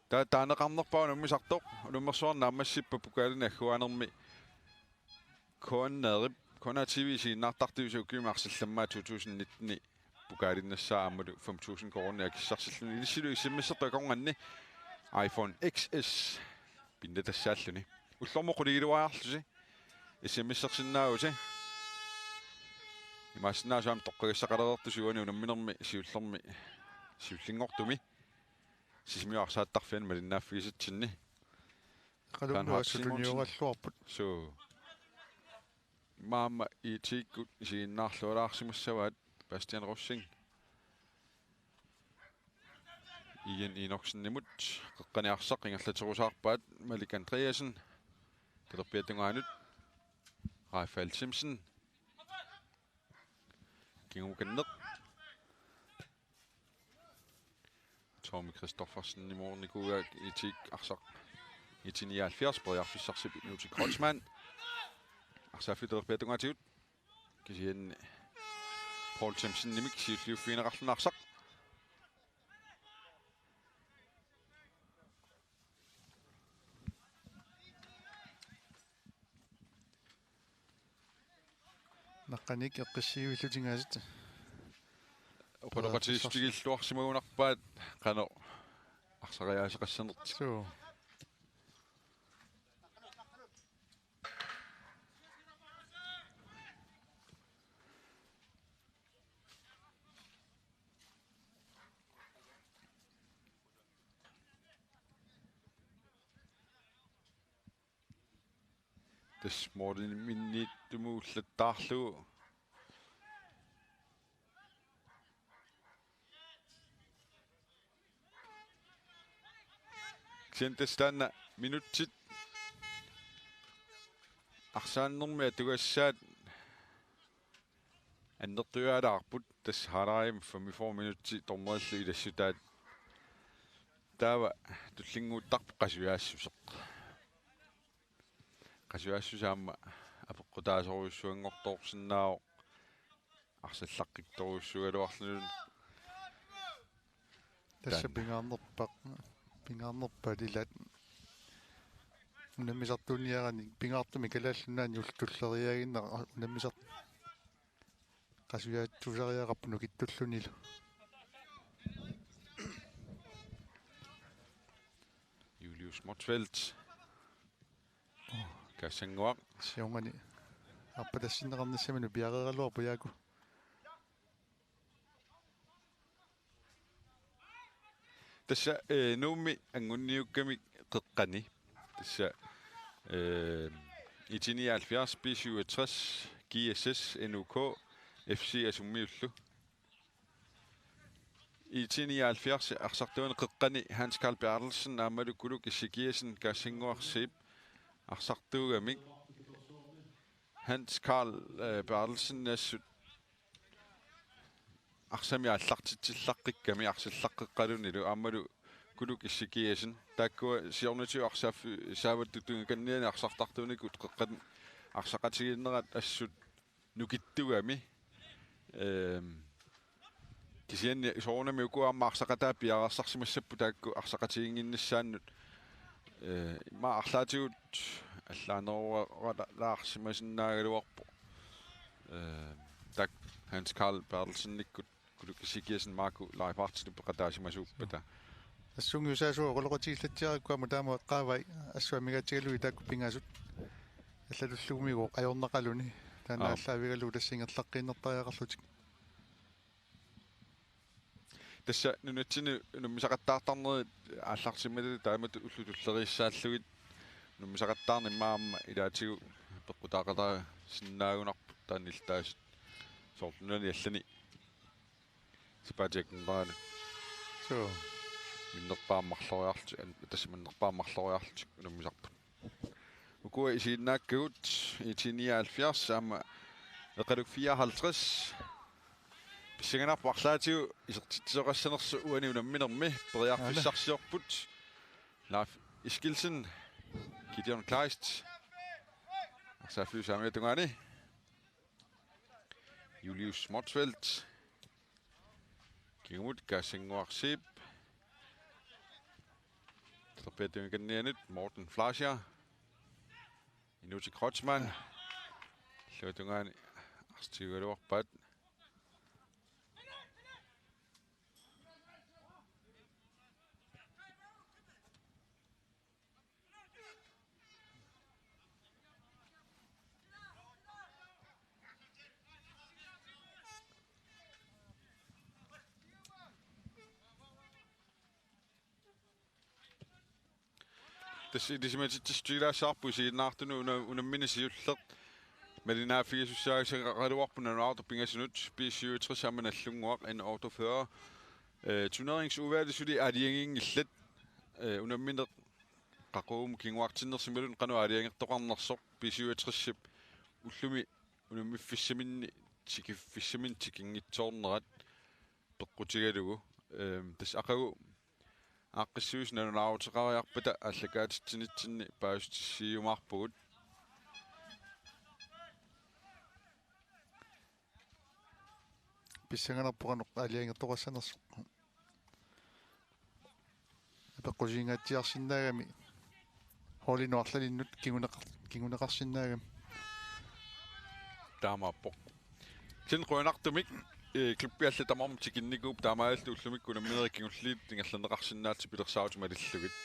Taava taaneqarnerpaaq unammisartoq, unammersuarneq naammassippat pokaalini agguaanermi K N R-ip, K N R T V isiginnaartartuusi ukiumi arsallammaani to tusind nitten-i pokaalinnassaa aammalu fem tusind koruuninik akissarsilluni, ilissilu S M S-ertoq akornanni iPhone X S pinnatassaalluni. Ullormut quligiluariarlusi S M S-ersinnaavusi. Imaassinnaavoq aamma toqqagassaqalereertusi uani unamminermi siullermi siullinngortumi. Sisimiut arsaattarfianni malinnaaffigisatsinni. Qalummut Bernhard assut Simonsen. Tunioraluarput. Suu. Aamma I T-kkut isiginnaarlualaarsimassavaat Bastian Rosing. Ian Enoksenimut qeqqani arsaq ingerlaterusaarpaat Malik Andreasen. Talerpiata tungaanut Rafael Simpson. Kingukanneq. T Tommy Christoffersen imoornikuugaak I T-k arsaq. I T nioghalvfjerds periarfissarsip Inuuti Kreutzmann. Arsaaffik talerpiata tungaatigut. Kisianni Paul Thomsenimik siulliuffigineqarluni arsaq. Naqqanik eqqissiivillutigaasut. Oqaloqatigiissutigilluarsimagunarpaat qanoq arsariaaseqassanertik. Suu. Tassa måliminnittumut ullattaarlugu. Kisianni tassa taanna minutsit arsaannermi atugassaat annertuaalaarput, tassa halvlegimi femogfyrre minutsit dommerillu ilassutaat. Taava tullinnguuttarpoq qasujaassuseq. Qasujaassuseq aamma apeqqutaasorujussuanngortoorsinnaavoq arsallaqqittorujussuugaluarluni. Tassa taanna pingaarnerpa-, pingaarnerpaat ilaat unammisartuuniaraanni pingaartumik Kalaallit Nunaanni ullut tulleriiaaginnaq unammisart-, qasujaatsuusariaqarpoq nukittullunilu. Julius Motzfeldt. Kassannguaq. Siornani arpatassinneqarnissaminut piareeraluarpoq Jaaku. Tassa, eh, Nuummi anguniukkamik qeqqani. Tassa, eh, I T nioghalvfjerds, B syvogtres, G S S, N O K, F C Asummiullu. I T nioghalvfjerds arsartuani qeqqani Hans Carl Berthelsen aammalu Kuluk Ezekiassen, Kassannguaq Zeeb, arsartuugamik. Hans Carl, eh, Berthelsen assut arsami aallartitsillaqqikkami arsallaqqeqqalunilu aammalu Kuluk Ezekiassen. Taakkua siornatigut arsaaffi-, saavattup tungakanniani arsartartuunikut qeqqani arsaqatigiinnerat assut nukittugami. Ehm, kisianni soorunami uku aamma arsaqataat piareersarsimassapput taakku arsaqatiginnginnissaannut. Eh, immaqa arlaatigut allaanerulaarsimasinnaagaluarpoq. Eh, taakku Hans Carl Berthelsenikkut Kuluk Ezekiassen Marco Leifartsinut peqataasimasuuppata. Suu. Assungiusaasuuvoq oqaloqatigiillatsiarikku aamma taama eqqaavai assut amigaatigalugit taakku pingasut. Allatullugumiigooq ajornaqaluni. Taanna Aap. aallaavigalugu tassa ingerlaqqinnittariaqarlutik. Tassa nunatsinni unammisaqattaartarnerit aallartimmata taamatut ullut tulleriissaallugit unammisaqattaarneq immaqa aamma ilaatigut peqqutaaqataasinnaagunarpoq taanna iltaasut soorlu nunani allani sapaatip akunnerani. Suu. Minnerpaamik marloriarlutik, an-, tassa minnerpaamik marloriarlutik unammisarput. Ukua isiginnaakkagut I T nioghalvfjerds aamma Eqaluk fireoghalvtreds. Pissanganarpoq arlaatigut isertitsisoqassanersoq uani unamminermi periarfissarsiorput. Leif Eskildsen, Gideon Kleist. Arsaaffiup saamiata tungaani. Julius Motzfeldt. Kingumut Kassannguaq Zeeb. Talerpiata tungakannianut Morten Fleischer. Inuuti Kreutzmann. Illuatungaani arsartigigaluarpaat. Tassa ilisimatitsissutigilaassavarput isiginnaartunut una-, unammineq siulleq. Malinnaaffigisussaagaluarpoq nalunaartoq pingasunut B syvogtres aamma Nagdlunguaq N otteogfyrre. Eh, turneringsudvalgit suli aalajangiinngillat. Eh, unammineq qaqugu kinguartinnersoq imaluunniit qanoq aalajangertoqarnersoq B syvogtresip ullumi unammiffissaminni tikiffissaminni tikinngitsoornerat peqqutigalugu. Ehm, tassa aqagu aaqqissuisa nalunaaruteqariarpata aallakaatitsinitsinni paasissutissiumaarpugut. Pissanganarpoq qanoq aalajangertoqassanersoq. Apeqqusiingaatsiarsinnaagami. Holdinnut arlalinnut kinguneqar-, kinguneqarsinnaagami. Taamaappoq. Kisianni qujanartumik, eh, klubbi allat tamarmik tikinnikuupput, taamaalillutik ullumikkut unamminerit kingulliit ingerlanneqarsinnaallutik pilersaarutit malillugit.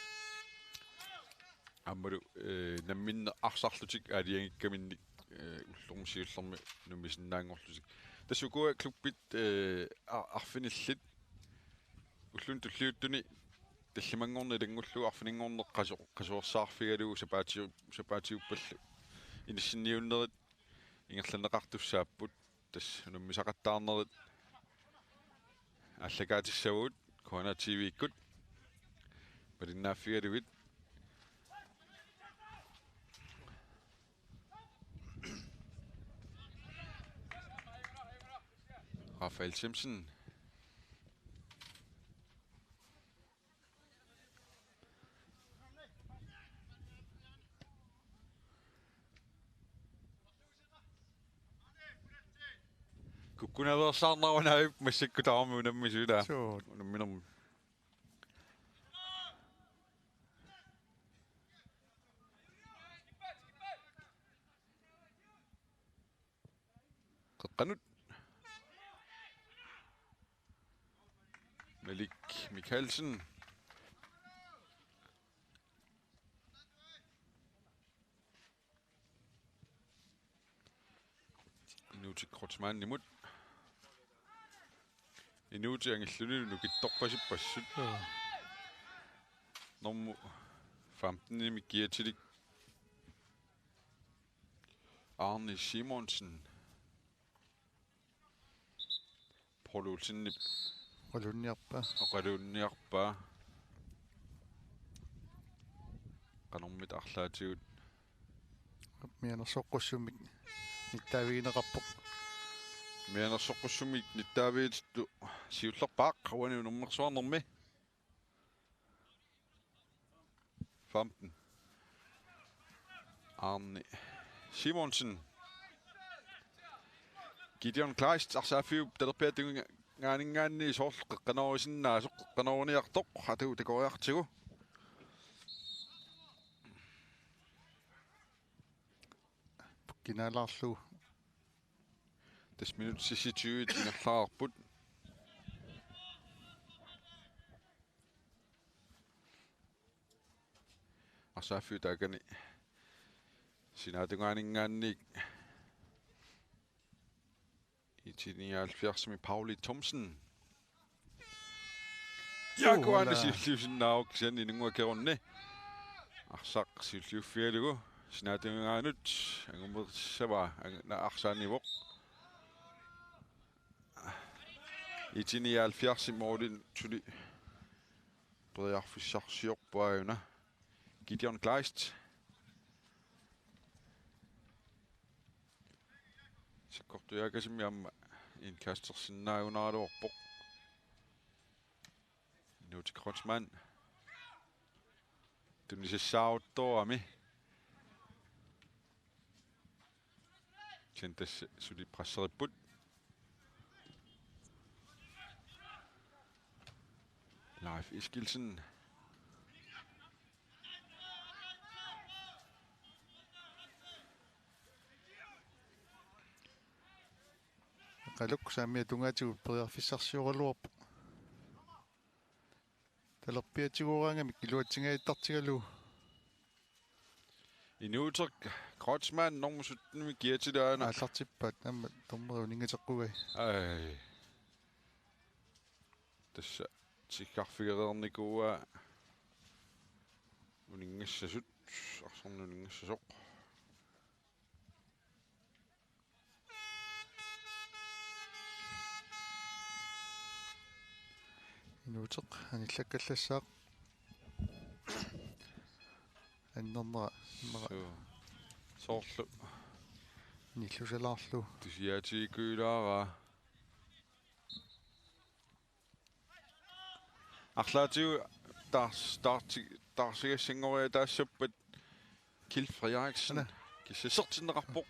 Aammalu, eh, namminneq arsarlutik aalajangikkaminnik, eh, ullormi siullermi unammisinnaanngorlutik. Tassa ukua klubbit, eh, a-, arfinillit ulluni tulliuttuni tallimanngorneq ilanngullugu arfininngorneq qaso-, qasuersaarfigalugu sapaati-, sapaatiuppallu inissinniunnerit ingerlanneqartussaapput. Tassa unammisaqattaarnerit aallakaatissavagut K N R T V-kkut malinnaaffigalugit. Rafael Thimsen. Kukkunaveersaarnarunaajup massakkut tamarmik unammisut ilaa. Suu. Unamminermi. Qeqqanut. Malik Mikkelsen. Inuutik Kreutzmannimut. Inuutit angilluni nukittorpasippassut. Joo. Nummer femtenimi kiatilik Arne Simonsen. Paul Olsenip. Oqalunniarpaa. Oqalunniarpaa. Qanormita arlaatigut. Mianersoqqussummik nittaavigineqarpoq. Mianersoqqussummik nittaavigittut siullerpaaq uani unammersuarnermi. Femten. Arne Simonsen. Gideon Kleist, arsaaffiup talerpiata tungaaninngaanniit soorlu qeqqanoorisinnaasoq, qeqqanooriniartoq, atu takoriartigu. Kinaalaarlugu. Tassa minut seksogtyve ingerlareerput. Arsaaffiup taakani sinaatungaaninngaanniit I T nioghalvfjerdsimi Pauli Thomsen. Jaaku Aana siulliusinnaavoq kisianni Inunnguaq Kerunni. Arsaq siulliuffigalugu sinaatungaanut angumerissavaa ang-, na-, arsaanivoq. I T nioghalvfjerdsip målimi suli periarfissarsiorpaa una. Gideon Kleist. Sakkortujaakasimi aamma indkastersinnaagunaraluarpoq. Inuutik Kreutzmann. Tunisassaaruttorami. Kisianni tassa suli presseripput. Leif Eskildsen. Qaluk saamiata tungaatigut periarfissarsioraluarpoq. Talerpiata tigooraangamik iluatsingaattartigalugu. Inuuteq Kreutzmann nummer syttenimi kiatilaana. Aallartippaat aamma dommeri uninngateqqugai. Ai. Tassa tikkarfigereernikuuaa uninngassasut, arsorneq uninngassasoq. Inuuteq anillakkallassaaq. Annernera immaqa. Suu. Soorlu. Anillusalaarlugu. Tusiaatigikkujulaaraa. Arlaatigut taars-, taarti-, taarsigassanngoriataassappat Kjeld Frederiksen. Ana. Kissassertinneqarpoq.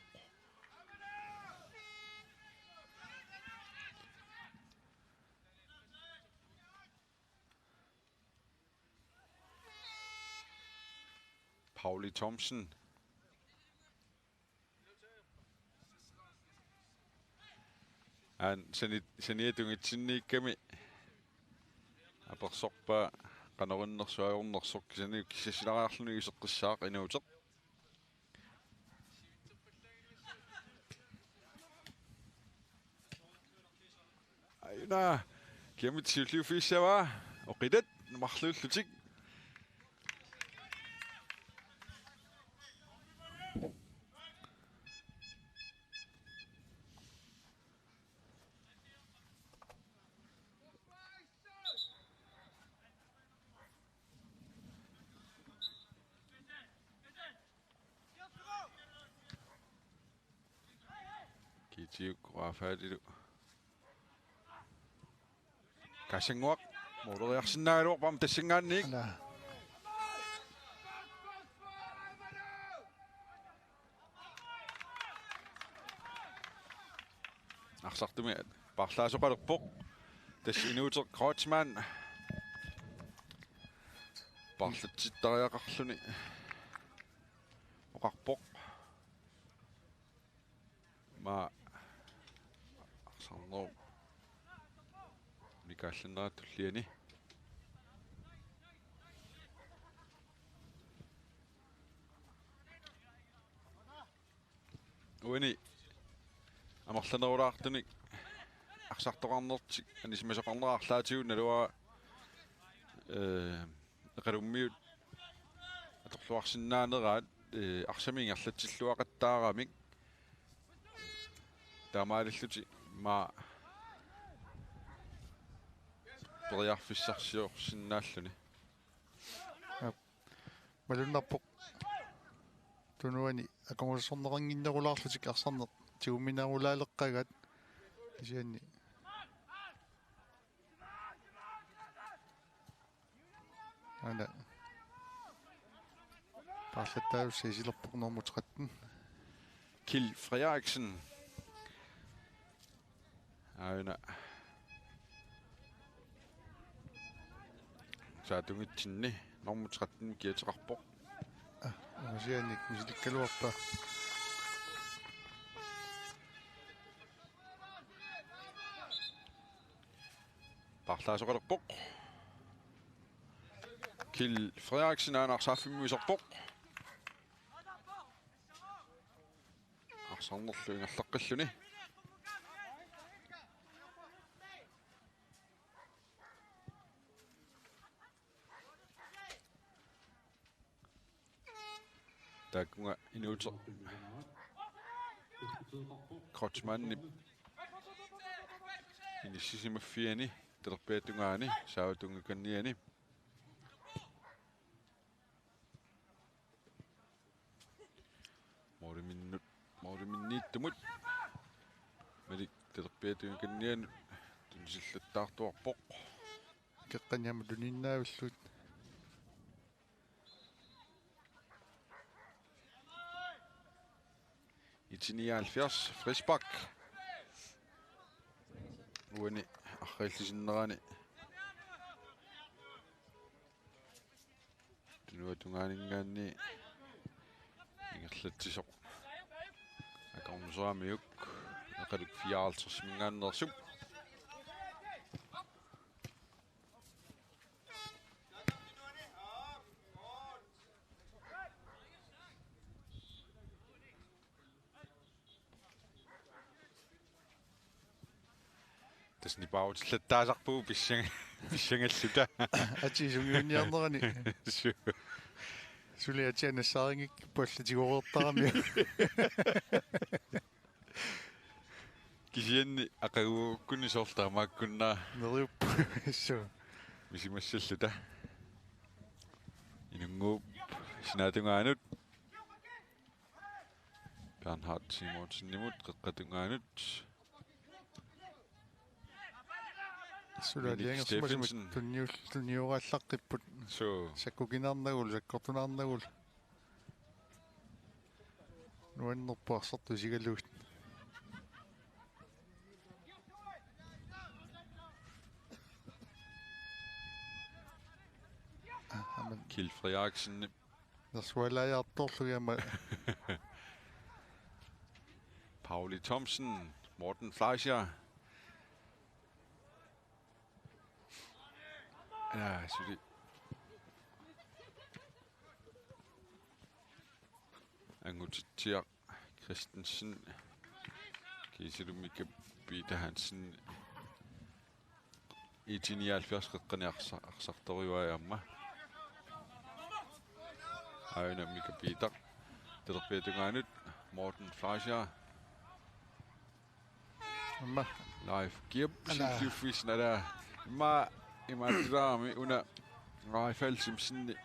Pauli Thomsen. Aana sani-, saniata tungitsinniikkami apersorpaa qanoq innersoq ajornersoq, kisianni kissassilaariarluni iseqqissaaq inuuteq. Aajuna, kiamut siulliuffigissavat, oqitat marluullutik. Kiitiuk Rafaelilu. Kassannguaq, mooleriarsinnaagaluarpaa tassanngaanniit. Ala. Arsartumi paarlaasoqalerpoq. Tassa inuuteq Kreutzmann. Paarlatsittariaqarluni oqarpoq. Maa arsarnerup unikaallanneraa tulliani. Uani amerlanerulaartunik arsartoqarnertik anisimasoqarnera arlaatigut naluara, ee, Eqalummiut atorluarsinnaaneraat, ee, arsamik ingerlatsilluaqattaaramik taamaalillutik maa periarfissarsiorsinnaalluni. Aap. Malunnarpoq tunuani akornusersorneqannginnerulaarlutik arsarneq tigumminarulaaleqqaagaat kisianni. Aana. Paarlattaasussaq isilerpoq nummer tretten. Kjeld Frederiksen. Aajuna. Saatungitsinni nummer tretten kiateqarpoq. Aa, angasianik misilikkaluarpaa. Paarlaasoqalerpoq. Kjeld Frederiksen aana arsaaffimmut iserpoq. Arsarnerlu ingerlaqqilluni. Taakkunga inuuteq Kreutzmannip inissisimaffiani talerpiata tungaani saavata tungakanniani. Mooriminnut, mooriminniittumut. Malik talerpiata tungakannianut tunisillattaartuarpoq. Qeqqaniamut tuninnaavillutik. Nitten nioghalvfjerds, frispark. Uani arriillisinnerani. Tunuata tungaaninngaanniit ingerlatsisoq akornuseramiuk. Eqaluk fireoghalvtredsiminngaanneersup. Tassa nipaarutillattaasarpugut pissang-, pissangalluta. Atii sungiunniarnerani. Su- Suli atia nassaarinngikkippat allatigoreertarami. Kisianni aqaguakkunni soorlu taamaakkunna. Neriuppoq. Su- Misimassalluta. Inunnguup sinaatungaanut. Bernhard Simonsenimut qeqqata tungaanut. Sulaaliangersimasumik Steffensen. Tunniul-, tunnioraallaqqippoq. Suu. Sakkukinarnagulu, sakkortunarnagulu. Nuannerpoq arsartut isigalugit. Amen. Kjeld Frederiksen. Nersualaajartorlugit aamma. Pauli Thomsen, Morten Fleischer. Ja, suli. Angutitsiaq Christensen. Kiisalu Mika Peter Hansen. IT nioghalvfjerds qeqqani arsa-, arsartorujuai aamma. Aajuna Mika Peter. Talerpiata tungaanut Morten Fleischer. Aamma. Leif Giup. Ala. Siulliuffigissinala. Aamma imaattilaarami una Rafael Simpsoni.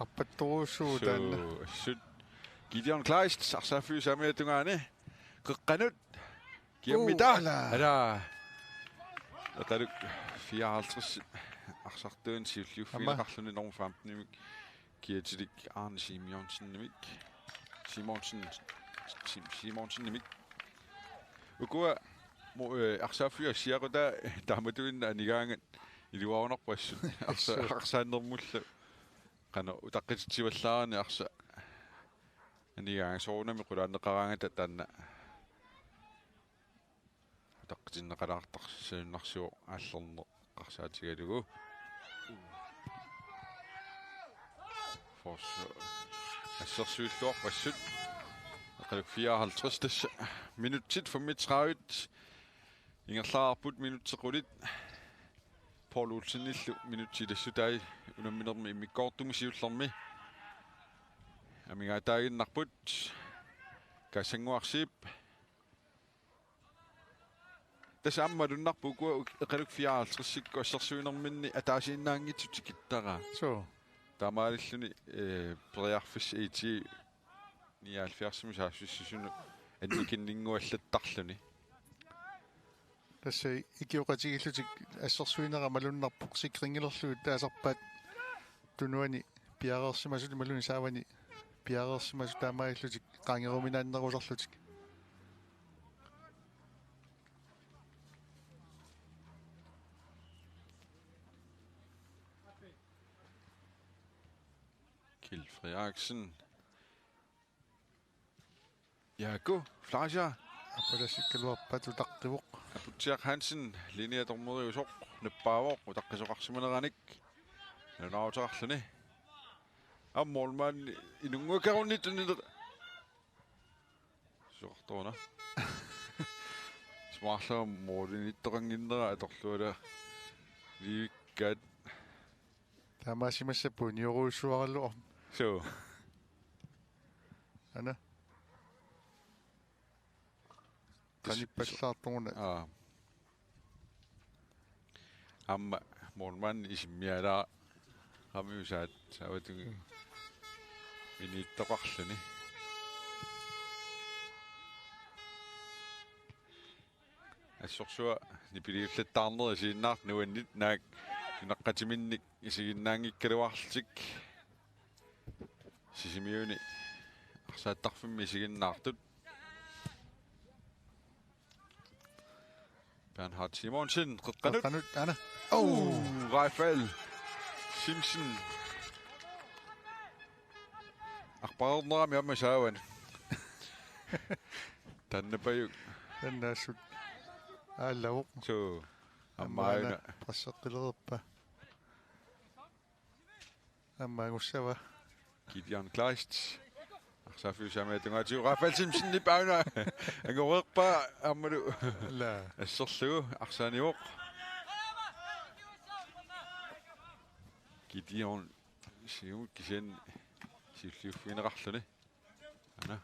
Arpattorujussuuvoq taanna. Suu, assut. Gideon Kleist, arsaaffiup saamiata tungaani. Qeqqanut. Kiammita. Uh, ala. Ala. Eqaluk fireoghalvtreds arsartuun siulliuffigineqarluni nummer femtenimik. Kiatilik Arne Simonsenimik. Simonsen, Sim-, Simonsenimik. Ukua mo-, øh, arsaaffiup assiaqutaa taamatuinnaq anigaangat iluarunarpoq assut. Arsa-, arsaannermullu. Qanoq utaqqititsivallaarani arsaq anigaangat soorunami qulaanneqaraangata taanna. Utaqqitinneqalaartarsiinnarsivoq aallerneq eqqarsaatigalugu. Forsvar assersuilluarput assut. Eqaluk fireoghalvtreds, tassa minutsit femogtredive. Ingerlaarput minutsit qulit. Paul Olsenillu minutsit ilaassutaat unamminermi immikkoortumi siullermi. Amigaataaginnarput. Kassannguarsiip. Tassa aamma malunnarpoq ukua uk-, eqaluk fireoghalvtredsikkut assersuinerminni ataasiinnaanngitsut tikittaraat. Suu. Taamaalilluni, øh, periarfissat IT nioghalvfjerdsimut saassussisunut annikinninnguallattarluni. Tassa ikioqatigiillutik assersuinera malunnarpoq, sikringilerlugit taasarpaat tunuani piareersimasut imaluunniit saavani piareersimasut taamaalillutik qaangeruminaannerusarlutik. Kjeld Frederiksen. Jakob Fleischer. Apalasikkaluarpat utaqqivoq. Aputsiaq Hansen, linje dommeriusoq, nappaavoq, utaqqisoqarsimaneranik. Nalunaaruteqarluni. Aamma målmand inunnguakkarunnittunit. Suartoona. Smaarlaa målinittoqannginnera atorluala livikkaat. Taamaasimassappat uniorujussuaraluarpoq. Suu. Ana. Qanippallaartoruna. Aa. Aamma målmand isimmialaarami usaat saavatugit. Mm. Miniittoqarluni. Assorsuaq nipiliullattaarnerit isiginnaartut nuanneq naak nunaqqatiminnik isiginnaanngikkaluarlutik. Sisimiuni arsaattarfimmi isiginnaartut. Bernhard Simonsen, qeqqanut. Qeqqanut, ana. Oh! Uh, Rafael Simpson. Arpaarnerami aamma saavan. Tannapajuk. Tannaassut. Aallavoq. Suu. Aamma aajuna. Aamma presseqqilerpa. Aamma angussava. Gideon Kleist. Arsaaffiup saamiata tungaatigut Rafael Simpsonip aajuna. Angoreerpaa aammalu. La. Asserlugu arsaanivoq. Gideon siumut kisianni siulliuffigineqarluni. Ana.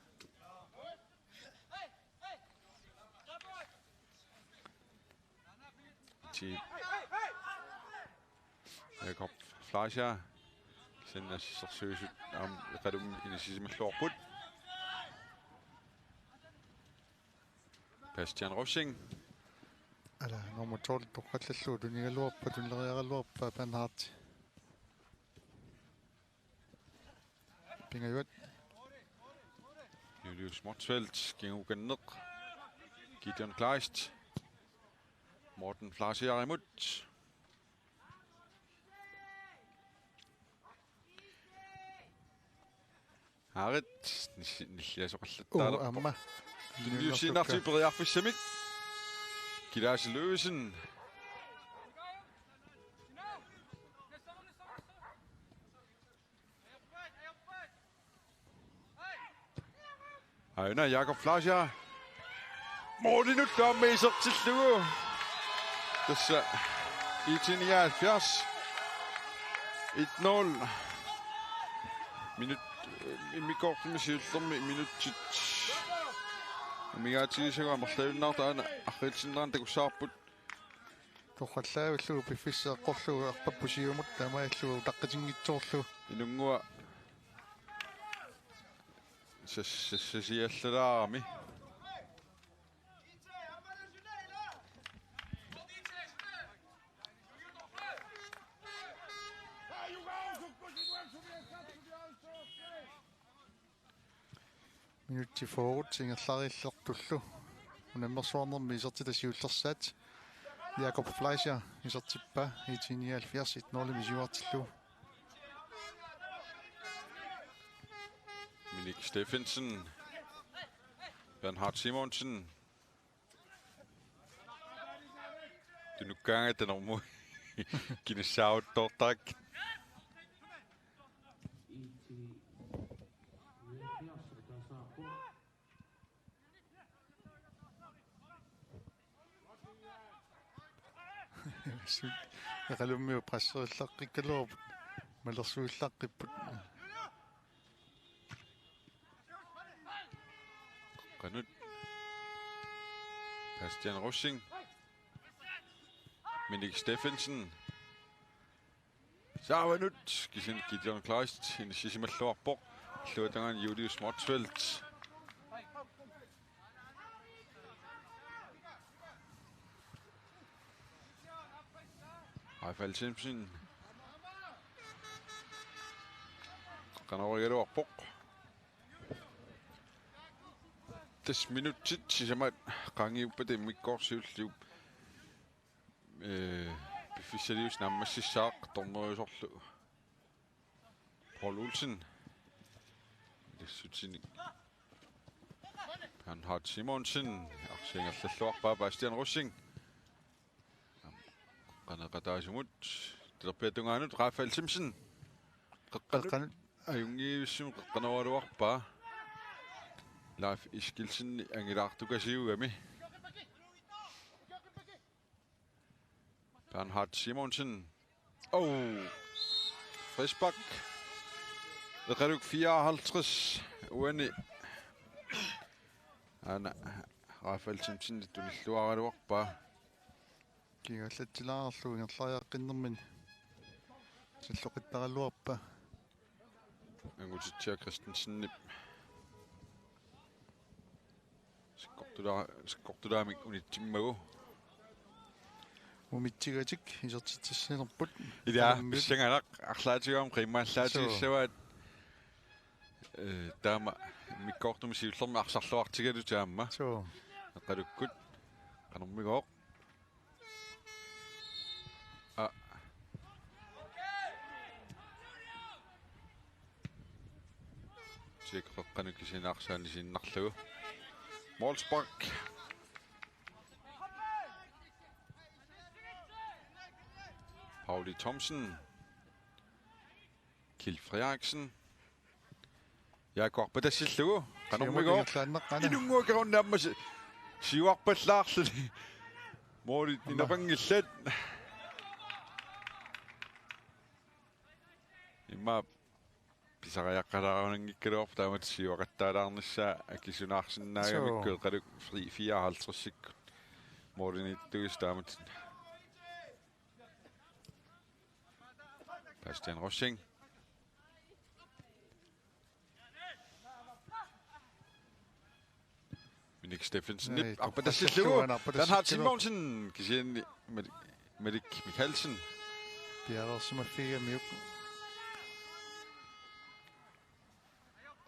Ti. Jakob Fleischer. Kisianni assersuisut aamma Eqalummi inissisimalluarput. Bastian Rosing. Ala, nummer tolv, toqqallallugu tunigaluarpa, tunileriaraluarpa, Bernhard. Pingajuat. Julius Motzfeldt, kingukanneq. Gideon Kleist. Morten Fleischer imut. Aarit, nis-, nilliasoqallattaalerpoq. Oo, aamma. Tunniussiinnartut periarfissamik. Kilaasi Løvesen. Aana Jakob Fleischer. Målinut taama isertillugu. Tassa I T nioghalvfjerds. Et nul. Minut, immikkoortumi siullermi minutsit. Amigaatigisagut amerlajunnartut aana arriitsinnerani takussavarput. Torrallaavillugu piffissaq eqqorlugu arpapput siumut taamaalillugu utaqqitinngitsoorlugu. Inunngua sas-, sas-, sassasiallalaarami. Minutsit fyrre ingerlariillertullu. Unammersuarnermi isertitat siullersaat. Jakob Fleischer isertippaa I T nioghalvfjerds et nul-imik siuartillugu. Minik Steffensen. Bernhard Simonsen. Tunukkaangata normu. Kinissaaruttoortarakku. Sut-, Iqalummiut presserillaqqikkaluarput, malersuillaqqipput. Qanut. Bastian Rosing. Minik Steffensen. Saavanut, kisianni Gideon Kleist inissisimalluarpoq. Illuatungaani Julius Motzfeldt. Rafael Simpson. Qanoq igaluarpoq. Tassa minutsit sisamat qaangiuppata immikkoortoq siulliup. Ee, piffissaliusoq naammassissaaq dommeriusorlu Paul Olsen. Ilissutinik Bernhard Simonsen. Arsaq ingerlalluarpaa Bastian Rosing. Qeqqaneqataasumut. Talerpiata tungaanut Rafael Simpson. Qeqqanut. Qeqqanut. Ajunngivissimut qeqqanooraluarpaa. Leif Eskildsen angilaartukasiugami. Bernhard Simonsen. Oh. Frispark. Eqaluk fireoghalvtreds. Uani. Aana Rafael Simpson tunilluaraluarpaa. Kigaallatsilaarlugu ingerlariaqqinnermini salloqittaraluarpaa. Angutitsiaq Christensenip sikkortula-, sikkortulaamik unitsimmagu. Umitsigatik isertitsissinerput. Ilaa, Alammi. Pissanganaq arlaatigut aamma qiimmaallaatigissavat. Suu. Ee, taama immikkoortumi siullermi arsarluartigaluta aamma. Suu. Eqalukkut. Qanormigooq. Aa. Tjek qeqqanut kisianni arsaq aniinnarlugu. Målspark. Pauli Thomsen. Kjeld Frederiksen. Jakob tassillugu. Qanormigooq. Siumut ingerlaannaq aana. Inunnguaq aamma si-, siuarpallaarluni. Målit aamma ineqanngillat. Immaqa pisariaqqalaarunanngikkaluarpoq taamatut siuaqattaalaarnissaa akisunaarsinnaagamikku. Suu. Eqaluk fri-, fireoghalvtredsikkut. Målimiittuisa taamatut. Bastian Rosing. Nick Steffensen, nej, arpatassillugu. Arpatassillugu, arpatassillugu. Bernhard Simonsen, kisianni Malik, Malik Mikkelsen. Piareersimaffigigamiuk.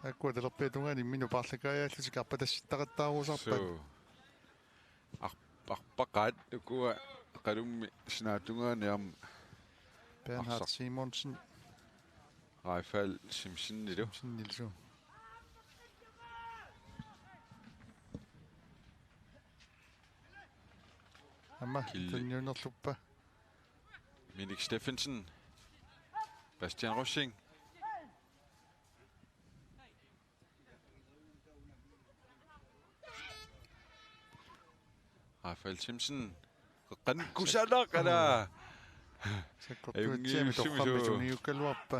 Taakkua talerpiata tungaani imminnut paarlakaajaallutik arpatassittaqattaarusarpat. Suu. Ar-, arpaqaat ukua qalummi sinaatungaani aamma. Bernhard arsaq. Simonsen. Rafael Simpsonilu. Simpsonilu. Aamma Kille. Tunniunnerluppa. Minik Steffensen. Bastian Rosing. Rafael Simpson. Qeqqanut kusanaqala. Sakkortuutsiami ajunngivissumik toqqammi suu. Tuniukkaluarpa.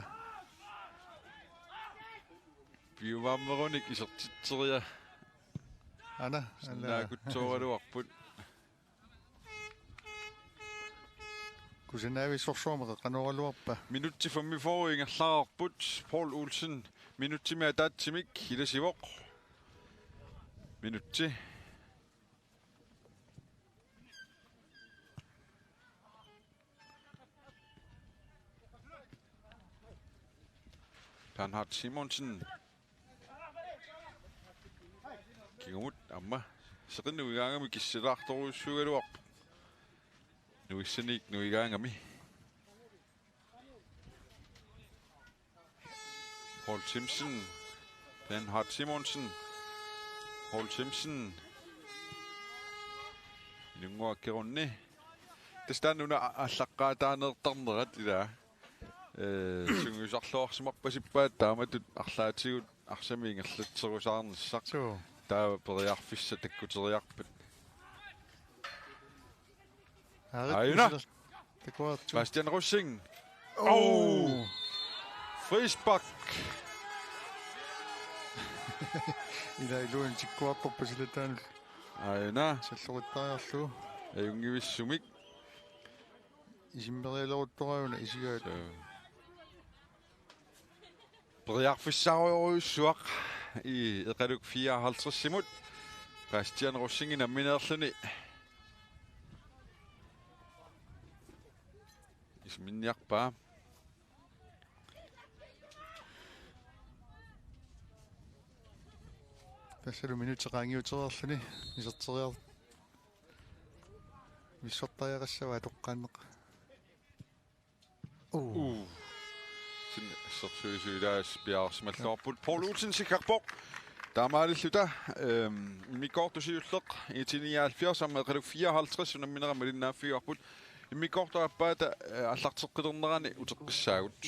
Piumaammerunik isertitseriarput. Ana, ana. Sinnaakutsoraluarput. Kusanaavissorsuarmik qeqqanooraluarpa. Minutsit femogfyrre ingerlareerput. Paul Olsen. Minutsimik ataatsimik ilasivoq. Minutsi. Bernhard Simonsen. Kingumut aamma. Seqinnut nuigaangami kissilaartorujussuugaluarpoq. Nuissanik nuigaangami. Paul Simpson. Bernhard Simonsen. Paul Simpson. Inunnguaq akkerunni. Tassa taanna una a-, aallaqqaataaneertarnerat ilaa. Ee, sungiusarluarsimarpasippaat taamatut arlaatigut arsamik ingerlatserusaarnissaq. Suu. Taava periarfissat takkuteriarpat. Aarit. Aajuna. Takuartu. Bastian Rosing. Oh. Oh. Frispark. Ila iluun tikkuartorpa silataanut. Aajuna. Salloqittariarlugu. Ajunngivissumik. Isimmerialeruttoraana isigaat. Suu. Periarfissaarujussuaq i Eqaluk fireoghalvtredsimut. Bastian Rosingip nammineerluni. Isuminiarpaa. Tassalu minutsit qaangiutereerluni iserteriar-, vissortariaqassavaa toqqaannaq. Uu. Uu. Sin-, sersuisuilaas piaarsimalluarput. Paul Olsen sikkarpoq. Taamaalilluta, ehm, immikkoortoq siulleq, I T nioghalvfjerds aamma Eqaluk fireoghalvtreds unamminerat malinnaaffigaarput. Immikkoortoq aappaata, eh, aallarteqqilernerani uteqqissaagut.